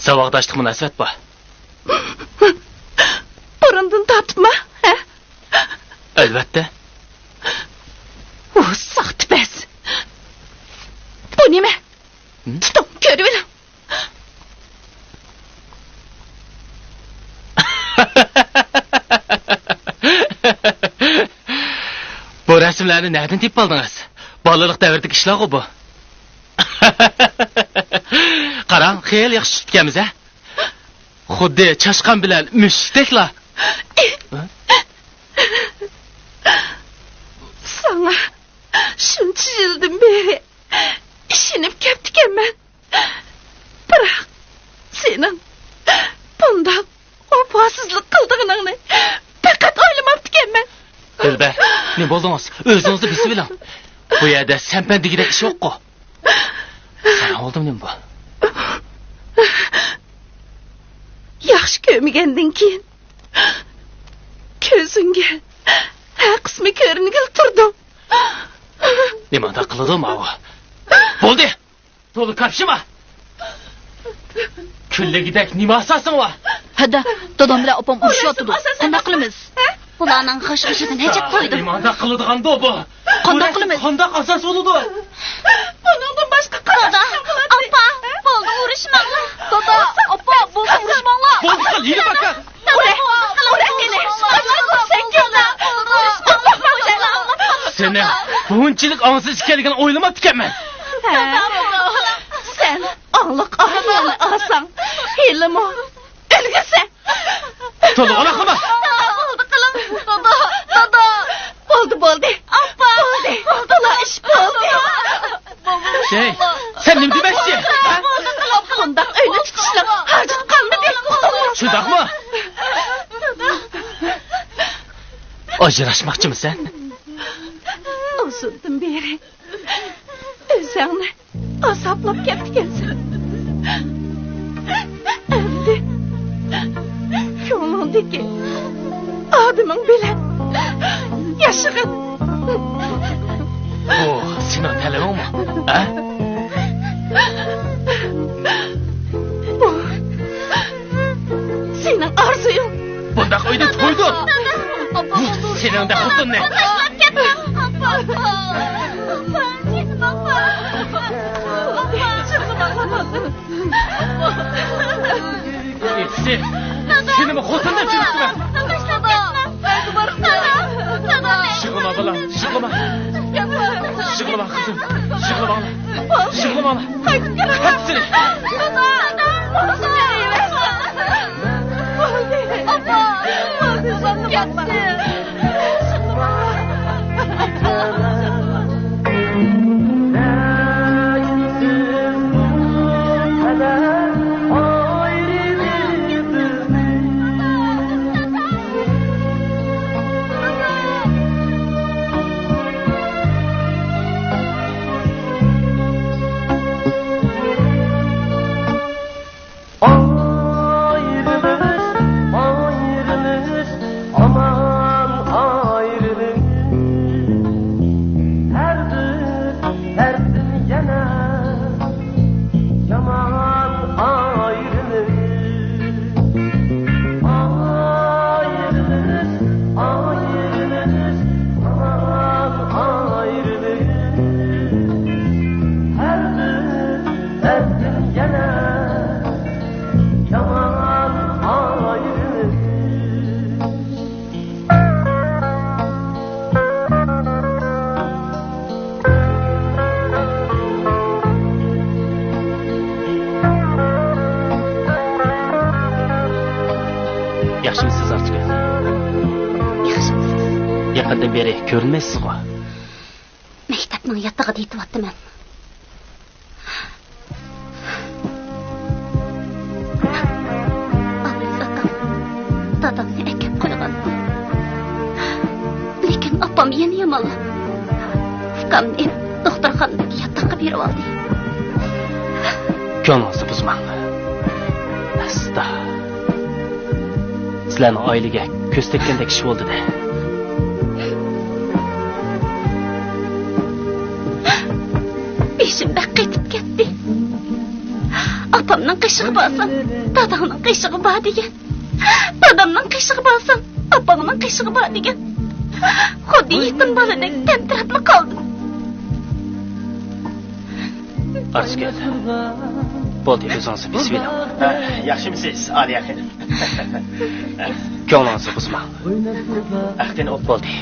ساۋاقداشلىق مۇناسىۋەت بار. بۇرۇندىن تارتىپمۇ، ھە؟ ئەلۋەتتە. ئۇ ساختىپەز. بۇ نېمە؟ ھە؟ تۇتۇڭ، كۆرۈۋېلىڭ. بۇ رەسىملەرنى نەدىن تېپىپ ئالدىڭىز؟ بالىلىق دەۋردىكى ئىشلارغۇ بۇ. قاراڭ، خېلى ياخشى چۈشۈپتىكەنمىز، ھە؟ خۇددى چاشقان بىلەن مۈشۈكتەكلا. ساڭا شۇنچە يىلدىن بېرى ئىشىنىپ كەپتىكەنمەن. بىراق، سېنىڭ بۇنداق ۋاپاسىزلىق قىلىدىغىنىڭنى پەقەت ئويلىماپتىكەنمەن. دىلبەر، نېمە بولدىڭىز؟ ئۆزىڭىزنى بېسىۋېلىڭ. بۇ يەردە سەن-پەن دېگۈدەك ئىش يوققۇ. ساراڭ بولدىمۇ نېمە بۇ؟ ياخشى كۆرمىگەندىن كېيىن كۆزۈڭگە ھەر قىسمى كۆرۈنگىلى تۇردۇڭ. نېمانداق قىلىدۇ ماۋۇ؟ بولدى! تولا كاپشىما! كۈنلۈكىدەك نېمە ئاساسىڭ بار؟ ھەدە، دادام بىلەن ئاپام ئۇرۇشۇۋاتىدۇ. قانداق قىلىمىز؟ بۇلارنىڭ غىش-غىشىدىن ھەجەپ تويدۇم. نېمانداق قىلىدىغاندۇ بۇ؟ قانداق قىلىمىز؟ قانداق ئاساس بولىدۇ؟ بۇنىڭدىن باشقا قانداق دادا، ئىشىڭ بولاتتى؟ ئاپا، بولدى، ئۇرۇشماڭلار. دادا، ئاپا، بولدى، ئۇرۇشماڭلار. بولدى، قىل، يېنىپ باققان. سېنىڭ بۇنچىلىك ئاڭسىز ئىكەنلىكىنى ئويلىماپتىكەنمەن. ھە؟ سەن ئاڭلىق ئاھىيانى ئالساڭ، ھېلىمۇ ئۆلگۈسەن. تولا ئالاقىما؟ دادا، بولدى، قىلىڭ. دادا، دادا. بولدى، بولدى. ئاپا. بولدى. بولدى، ئىش بولدى. شەي، سەن نېمە دېمەكچى؟ ھە؟ بۇنداق ئۆينى تۇتۇشنىڭ ھاجىتى قالمىدى. شۇنداقمۇ؟ ئاجراشماقچىمۇ سەن؟ ئۇزۇندىن بېرى ئۆزۈڭنى ئازابلاپ كەپتىكەنسەن. ئەمدى كۆڭلۈڭدىكى ئادىمىڭ بىلەن ياشىغىن. بۇ سېنىڭ تەلىپىڭمۇ؟ ھە؟ بۇ سېنىڭ ئارزۇيۇڭ. بۇنداق ئۆيدە تويدۇر. سېنىڭدەك خوتۇننى. تاشلاپ كەتمەڭ. ئاپا. ئاپا. سېنىمۇ خوتۇن دەپ يۈرۈپتىمەن. يىغلىما، بالام، يىغلىما. يىغلىما، قىزىم، يىغلىماڭلار. يىغلىماڭلار. قەتئىي. ئايرىلىش، ئايرىلىش، ئامان ياخشىمۇسىز، ئارزۇگۈل؟ ياخشىمۇسىز؟ يېقىندىن بېرى كۆرۈنمەيسىزغۇ؟ مەكتەپنىڭ ياتىقىدا يېتىۋاتىمەن. ئابلىز ئاكام دادامنى ئەكەپ قويغان. لېكىن ئاپام يەنە يامانلاپ، ئۇكامنى دوختۇرخانىدىكى ياتاققا بېرىۋالدى. كۆڭلىڭىزنى بۇزماڭ. ئاستا. سىلەرنىڭ ئائىلىگە كۆز تەگكەندەك ئىش بولدى-دە. بېشىم بەك قېتىپ كەتتى. ئاپامنىڭ قېشىغا بارسام، داداڭنىڭ قېشىغا بار دېگەن. دادامنىڭ قېشىغا بارسام، ئاپاڭنىڭ قېشىغا بار دېگەن. خۇددى يېتىم بالىدەك تەمتىرەپلا قالدىم. ئارزۇگۈل، بولدى، ئۆزىڭىزنى بېسىۋېلىڭ. ھە، ياخشىمۇسىز، ئالىيە خېنىم؟ كۆڭلىڭىزنى بۇزماڭ. ھەقتىن ئوپ بولدى.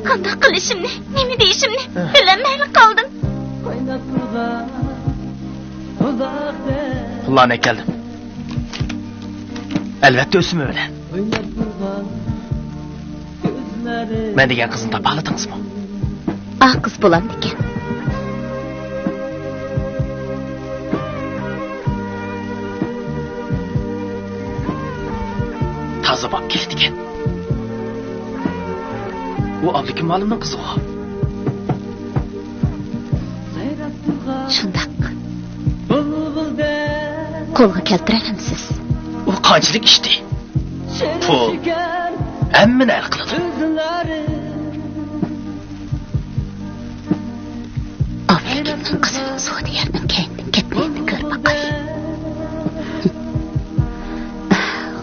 قانداق قىلىشىمنى، نېمە دېيىشىمنى بىلەلمەيلا قالدىم. پۇللارنى ئەكەلدىم. ئەلۋەتتە، ئۆسۈمى بىلەن. مەن دېگەن قىزنى تاپالىدىڭىزمۇ؟ ئا، قىز بولامدىكەن؟ تازا باب كېلىدىكەن. ئۇ ئابلىكىم مۇئەللىمنىڭ قىزىغۇ. شۇنداق. قولغا كەلتۈرەلەمسىز؟ ئۇ قانچىلىك ئىشتى؟ پۇل ھەممىنى ھەل قىلىدۇ. ئابلىكىمنىڭ قىزىنىڭ سودىگەرنىڭ كەينىدىن كەتمەيدىغىنىنى كۆرۈپ باقاي.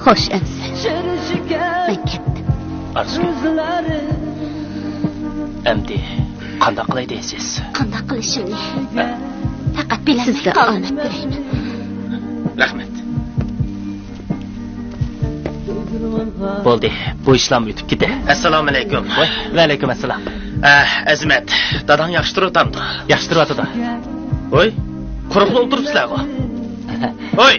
خوش ئەمىسە، مەن كەتتىم. ئارزۇ، ئەمدى قانداق قىلاي دەيسىز؟ قانداق قىلىشىمنى پەقەت بىلەلمەي قالدىم. سىزگە ئامەت تىلەيمەن. رەھمەت. بولدى، بۇ ئىشلارمۇ ئۆتۈپ كېتە. ئەسسالامۇئەلەيكۇم. ۋاي، ۋەئەلەيكۇم ئەسسالام. ئە، ئەزىمەت، داداڭ ياخشى تۇرۇۋاتامدۇ؟ ياخشى تۇرۇۋاتىدۇ. ۋوي، قۇرۇقلا ئولتۇرۇپسىلەرغۇ. ۋوي.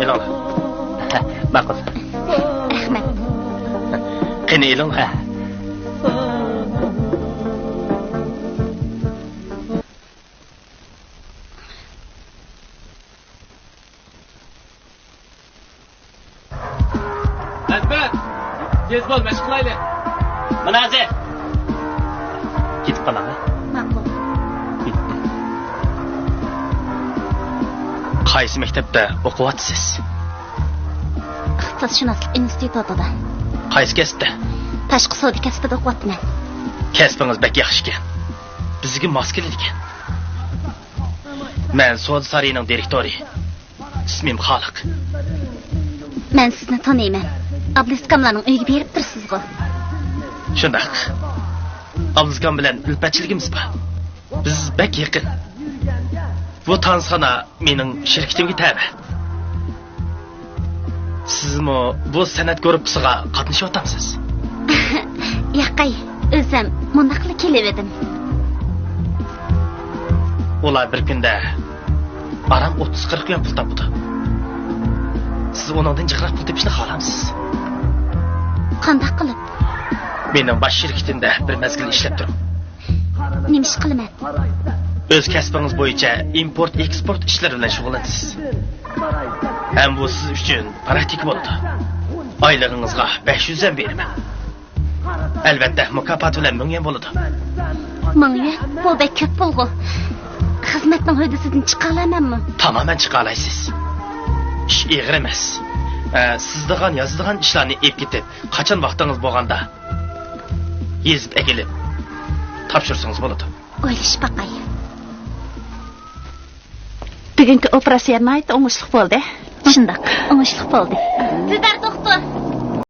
ئېلىڭلار. ماقۇل. رەھمەت. قېنى، ئېلىڭلار. ئەزىمەت! تېز بول، مەشىق قىلايلى. مانا ھازىر. كېتىپ قالاڭ، ھە؟ ماقۇل. قايسى مەكتەپتە ئوقۇۋاتىسىز؟ ئىقتىسادشۇناسلىق ئىنستىتۇتىدا. قايسى كەسىپتە؟ تاشقى سودا كەسپىدە ئوقۇۋاتىمەن. كەسپىڭىز بەك ياخشىكەن. بىزگە ماس كېلىدىكەن. مەن سودا سارىيىنىڭ دىرېكتورى. ئىسمىم خالىق. مەن سىزنى تونۇيمەن. ئابلىز ئاكاملارنىڭ ئۆيىگە بېرىپ تۇرسىزغۇ؟ شۇنداق. ئابلىز ئاكام بىلەن ئۈلپەتچىلىكىمىز بار. بىز بەك يېقىن. بۇ تانسىخانا مېنىڭ شىركىتىمگە تەۋە. سىزمۇ بۇ سەنئەت گۇرۇپپىسىغا قاتنىشىۋاتامسىز؟ ياقەي، ئۆزۈم مۇنداقلا كېلىۋىدىم. ئۇلار بىر كۈندە ئاران ئوتتۇز قىرىق يۈەن پۇل تاپىدۇ. سىز ئۇنىڭدىن جىقراق پۇل تېپىشنى خالامسىز؟ قانداق قىلىپ؟ مېنىڭ باش شىركىتىمدە بىر مەزگىل ئىشلەپ تۇرۇڭ. نېمە ئىش قىلىمەن؟ ئۆز كەسپىڭىز بويىچە ئىمپورت، ئېكسپورت ئىشلىرى بىلەن شۇغۇللىنىسىز. ھەم بۇ سىز ئۈچۈن پراكتىكا بولىدۇ. ئايلىقىڭىزغا بەش يۈز يۈەن بېرىمەن. ئەلۋەتتە، مۇكاپات بىلەن مىڭ يۈەن بولىدۇ. مىڭ يۈەن؟ بۇ بەك كۆپ پۇلغۇ. خىزمەتنىڭ ھۆددىسىدىن چىقالايمەنمۇ؟ تامامەن چىقالايسىز. ئىش ئېغىر ئەمەس. ئە، سىزىدىغان، يازىدىغان ئىشلارنى ئېلىپ كېتىپ، قاچان ۋاقتىڭىز بولغاندا يېزىپ ئەكېلىپ تاپشۇرسىڭىز بولىدۇ. ئويلىشىپ باقاي. بۈگۈنكى ئوپېراتسىيە ناھايىتى ئوڭۇشلۇق بولدى. شۇنداق، ئوڭۇشلۇق بولدى. دىلدار دوختۇر،